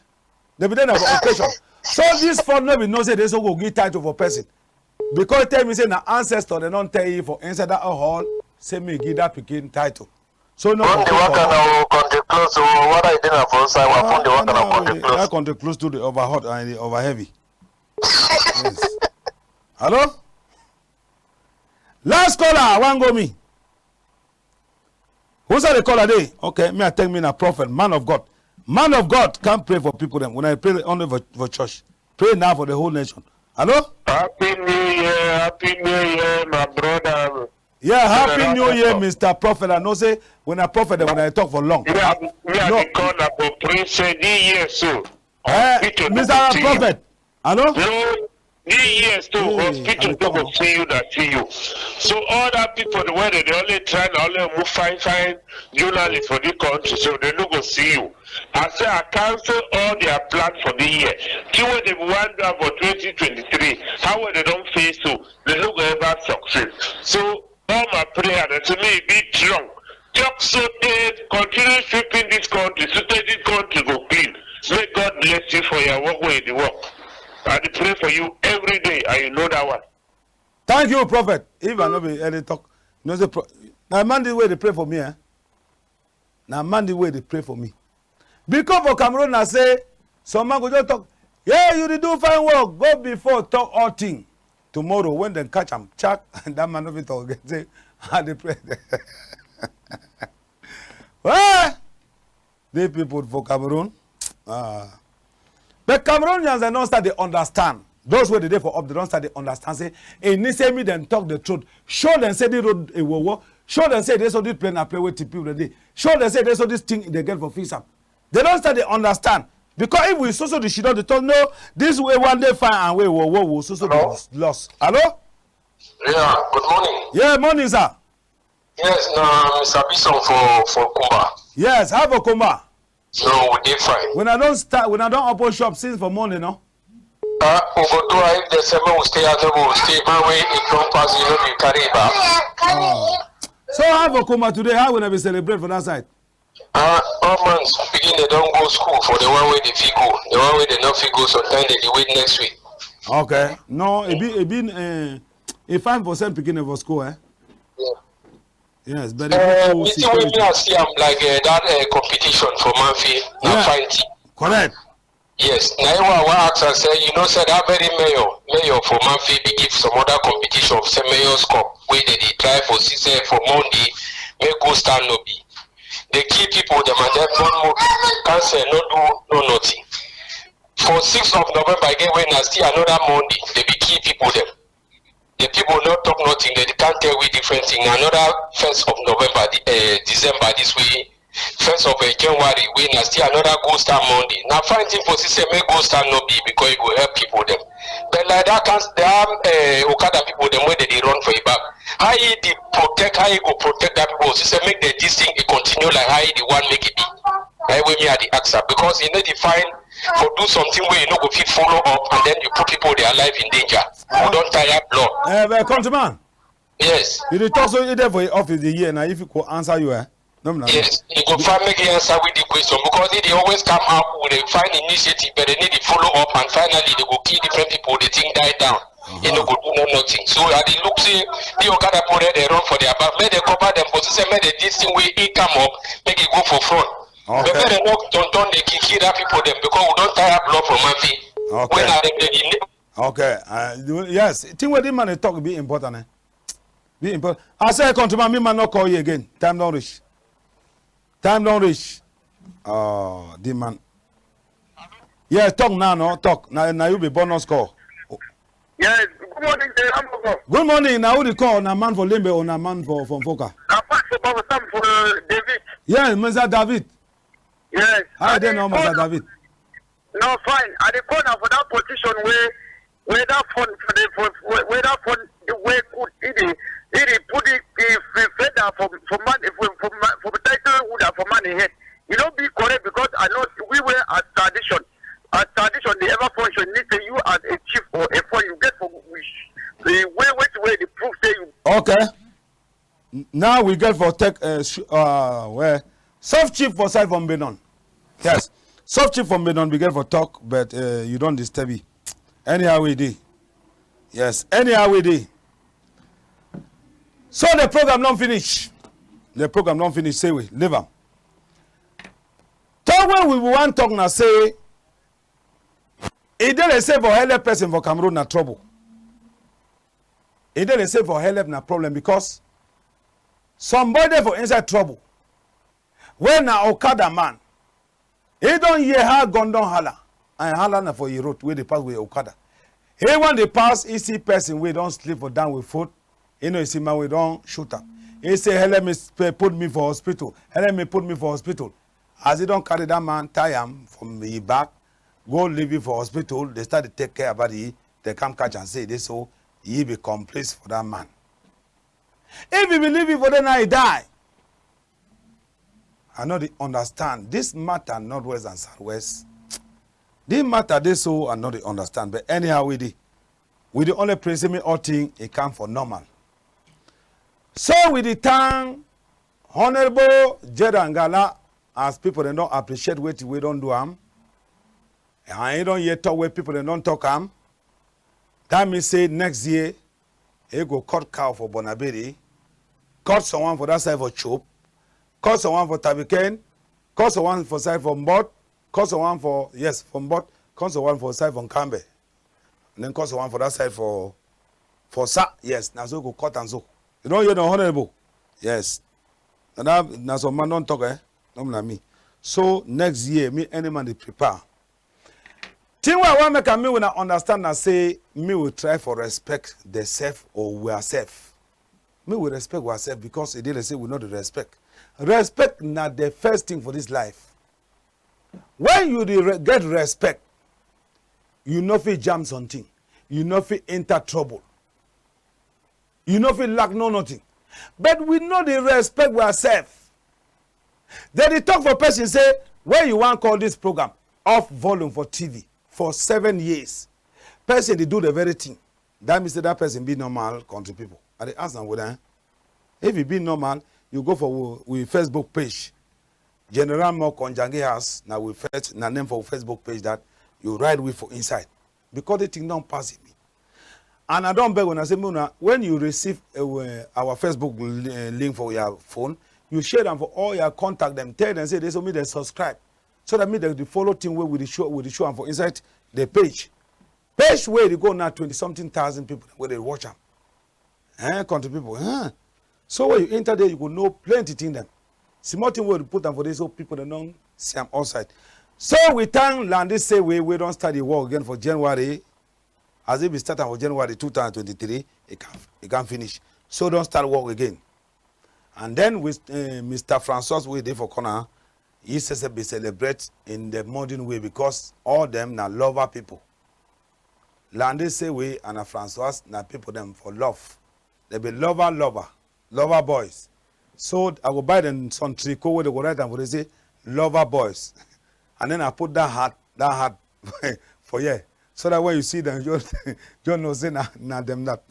Dem be dey na for occasion. So this for no be know say dey so go give title for person. Because tell me say na ancestor dem don tell you for inside that hall, say me give that pikin title. So no go waka na country clothes. So whether you dey na for inside, wa phone dey waka na country clothes. That country clothes too dey over hot and e dey over heavy. Yes. Hello? Last caller, I wan go me. Who said the caller dey? Okay, me I take me na prophet, man of God. Man of God, come pray for people dem. When I pray only for, for church, pray now for the whole nation. Hello? Happy New Year, Happy New Year, my brother. Yeah, Happy General New Year, Pastor. Mister Prophet. I know say when I prophet, when I talk for long. Me, I, me, I no. Dey call na for pray say this year so. Eh, Hospital no Mister go see you. Prophet. Hello? No, this year so Hey, hospital I no go come see you, that see you. So all that people, the way they, they only try, they only move fine, fine journalists for this country, so they no go see you. I say I cancel all their plan for the year. See what they want do for twenty twenty-three. How will they don't face so? They no go ever succeed. So all my prayer, that to me be strong. Talk so tey, continue sweeping this country, so tey this country go clean. May God bless you for your work wey you dey work. I dey pray for you every day, and you know that one. Thank you, Prophet. If I no be any talk, you know say pro- na man this way dey pray for me, eh? Na man this way dey pray for me. Because for Cameroon, I say, some man go just talk, "Yeah, you dey do fine work. Go before, talk all thing." Tomorrow, when dem catch am, check, that man no fit talk again. Say, "I dey pray." Well, these people for Cameroon, ah. But Cameroonians, dem don start dey understand. Those wey dey dey for up, dem don start dey understand. Say, e need say me dem talk the truth. Show dem say the road e wo wo. Show dem say this so this play na play wey people dey. Show dem say this so this thing dey get for fix am. Dem don start dey understand. Because if we so so the shit don dey talk, no, this way one day fine and way wo wo wo so so dey loss. Hello? Yeah, good morning. Yeah, morning, sir. Yes, na Mister Bison for, for Kumba. Yes, how for Kumba? No, we dey fine. When I don start, when I don open shop since for morning, no? Uh, we go do am if dem say make we stay out, no go stay. Man wey e don pass, you no be carry back. Ah. So how for Kumba today? How una be celebrate for that side? Uh, all man pikin dem don go school for the one wey dey fit go. The one wey dem no fit go, sometimes dem dey wait next week. Okay. No, e be, e be, eh, e fine for send pikin dem for school, eh? Yeah. Yes, but the thing wey me I see am like, uh, that, uh, competition for Mamfe, na fine thing. Correct. Yes, na why I wan ask am say, you know say that very mayor, mayor for Mamfe be give some other competition, say Mayor's Cup, wey dem dey try for see say for Monday, make go stand no be. Dem kill people dem and then one more council no do no nothing. For sixth of November again, wey na still another Monday, dem be kill people dem. The people no talk nothing, dem can't tell we different thing. Another first of November, the, eh, December this week, first of, eh, January, wey na still another go stand Monday. Na fine thing for see say make go stand no be because e go help people dem. But like that, can that, eh, Okada people dem wey dem dey run for e back, how e dey protect, how e go protect that people? See say make the this thing e continue like how e dey want make e be. Na wey me I dey ask am because e no dey fine for do something wey you no go fit follow up and then you put people their life in danger. We don tire blood. Eh, but countryman. Yes. You dey talk so e dey for your office dey hear na if you go answer you, eh? No, no, no. Yes, you go find make you answer with the question because they dey always come out with a fine initiative, but dem need to follow up and finally dem go kill different people. The thing die down. E no go do no nothing. So I dey look say the Okada people dem dey run for their back. Make dem cover dem, but say make dem this thing wey e come up, make e go for front. Okay. But make dem no turn turn dey kill kill that people dem because we don tire blood from Mamfe. Okay. When I dey dey Okay. Uh, you- yes, thing wey the man dey talk be important, eh? Be important. I say, countryman, me man no call you again. Time don reach. Time don reach. Oh, the man. Yeah, talk now, no talk. Now, now you be bonus call. Yes, good morning, General Moko. Good morning. Now who dey call? Na man for Limbe or na man for, for Nfoka? Na Pastor Baba Sam for, uh, David. Yeah, Mister David. Yes. How you dey now, Mister David? No, fine. I dey call na for that position where, where that fund for the, for, where, where that fund the way good. He dey, he dey put the, the f- feather for, for man, for, for man, for title holder for man in head. You no be correct because I know we were as tradition. As tradition, the ever function need say you as a chief or a fund you get for we the way which way the proof say you. Okay. N- Now we get for take, uh, sh- uh, where soft chip for side from Benon. Yes. Soft chip from Benon we get for talk, but, uh, you don't disturb me. Anyhow we dey. Yes. Anyhow we dey. So the program don finish. The program don finish. Say we leave am. Talk wey we wan talk na say e dey like say for help person for Cameroon na trouble. E dey dey say for helep na problem because some boy dey for inside trouble. Wey na okada man, e don hear how gun don hala and hala na for e road wey dey pass with okada. E wan dey pass, e see person wey don sleep for down with foot. E know e see man wey don shoot am. E say, "Helep me sp-, put me for hospital. Helep me put me for hospital." As e don carry that man, tie am from e back, go leave e for hospital, dey start dey take care about e. Dey come catch am say e dey so, e be complice for that man. If e be leave e for there now, e die. I no dey understand this matter, Northwest and Southwest. This matter dey so, I no dey understand. But anyhow we dey, we dey only pray say make all thing e come for normal. So we dey thank Honorable Jeddah Ngala as people dem don appreciate wetin wey don do am. And e don hear talk wey people dem don talk am. That mean say next year, e go cut cow for Bonaberi, cut some one for that side for Chop, cut some one for Tabiken, cut some one for side for Mbot, cut some one for, yes, for Mbot, cut some one for side for Nkambe, and then cut some one for that side for, for Sa. Yes, na so e go cut am so. You don hear the honorable? Yes. Na that, na some man don talk, eh? No be na me. So next year, me any man dey prepare. Thing wey I wan make am, me una understand na say me we try for respect the self or we ourself. Me we respect we ourself because e dey like say we no dey respect. Respect na the first thing for this life. When you dey re-, get respect, you no fit jam something. You no fit enter trouble. You no fit lack no nothing. But we no dey respect we ourself. Dem dey talk for person say, when you wan call this program, off volume for T V for seven years. Person dey do the very thing. That mean say that person be normal, country people. I dey ask am whether, eh, if e be normal, you go for we, we Facebook page. General Moko Njangi House, na we first, na name for we Facebook page that you write we for inside. Because the thing don pass me. And I don beg una say, make una, when you receive, uh, our Facebook li-, uh, link for your phone, you share am for all your contact dem. Tell dem say dey so make dem subscribe. So that make dem dey follow thing wey we dey show, we dey show am for inside the page. Page wey dey go now, twenty something thousand people wey dey watch am. Eh, country people, eh? So when you enter there, you go know plenty thing dem. Small thing wey we put am for there, so people dem don see am outside. So we thank Landi Sewe wey don start the work again for January. As e be start am for January two thousand twenty-three, e can, e can finish. So don start work again. And then with, eh, Mister Francois wey dey for corner, he say, say be celebrate in the modern way because all dem na lover people. Landi Sewe and na Francois na people dem for love. Dem be lover, lover, lover boys. So I go buy dem some tricot wey dem go write am for there say lover boys. And then I put that hat, that hat for here. So that when you see dem, you just, just know say na, na dem that.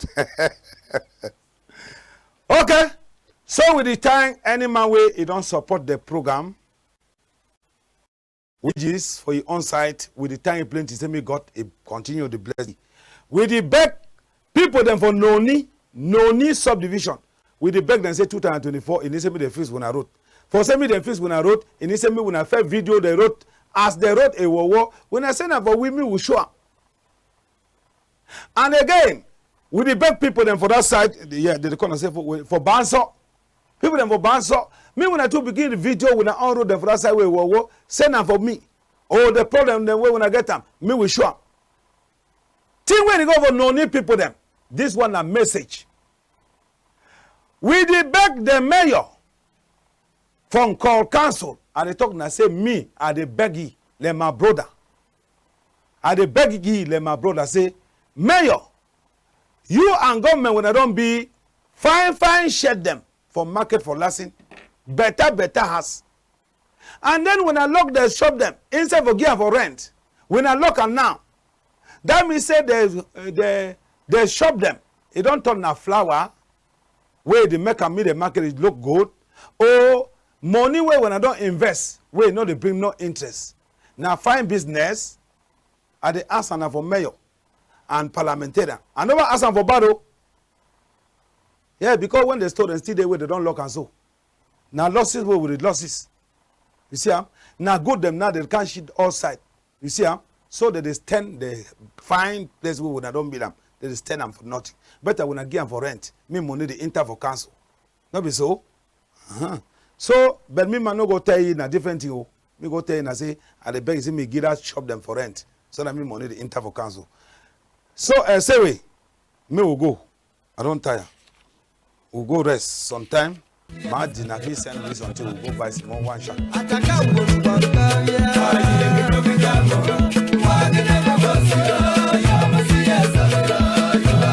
Okay. So we dey thank any man wey e don support the program. Which is for your own side, we dey thank you plenty. Say may God, eh, continue to bless you. We dey beg people dem for Noni, Noni subdivision. We dey beg dem say two thousand twenty-four, e need say make dem fix una road. For say make dem fix una road, e need say make una first video the road. As the road e wo wo, una send am for we, me we show am. And again, we dey beg people dem for that side, yeah, dem dey call themselves for, for Banso. People dem for Banso, make una too begin the video, una own road dem for that side wey wo wo, send am for me. Oh, the problem dem wey una get am, me we show am. Thing wey dey go for Noni people dem, this one na message. We dey beg the mayor for Nkol Council, I dey talk na say me, I dey beg yi, like my brother. I dey beg yi, like my brother, say, mayor, you and government, when I don be fine, fine shed dem for market for Lasin, better, better house. And then when I lock the shop dem, instead for give am for rent, when I lock am now, that mean say the, the, the shop dem, e don turn na flower, wey dey make am make the market dey look good, or money wey when I don invest, wey no dey bring no interest. Na fine business, I dey ask am na for mayor and parliamentarian. I never ask am for bad o. Yeah, because when the store dem still dey wey dem don lock am so. Na losses wey we dey losses. You see am? Na good dem now dey come shit all side. You see am? So dem dey stand the fine place wey una don build am. Dem dey stand am for nothing. Better wuna give am for rent, make money dey enter for council. No be so? Uh-huh. So, but me man no go tell you na different thing o. Me go tell you na say, I dey beg you say me give that shop dem for rent. So that me money dey enter for council. So, uh, say we, me we go. I don tire. We go rest sometime. Ma dinner fit send me something, we go buy small one sha.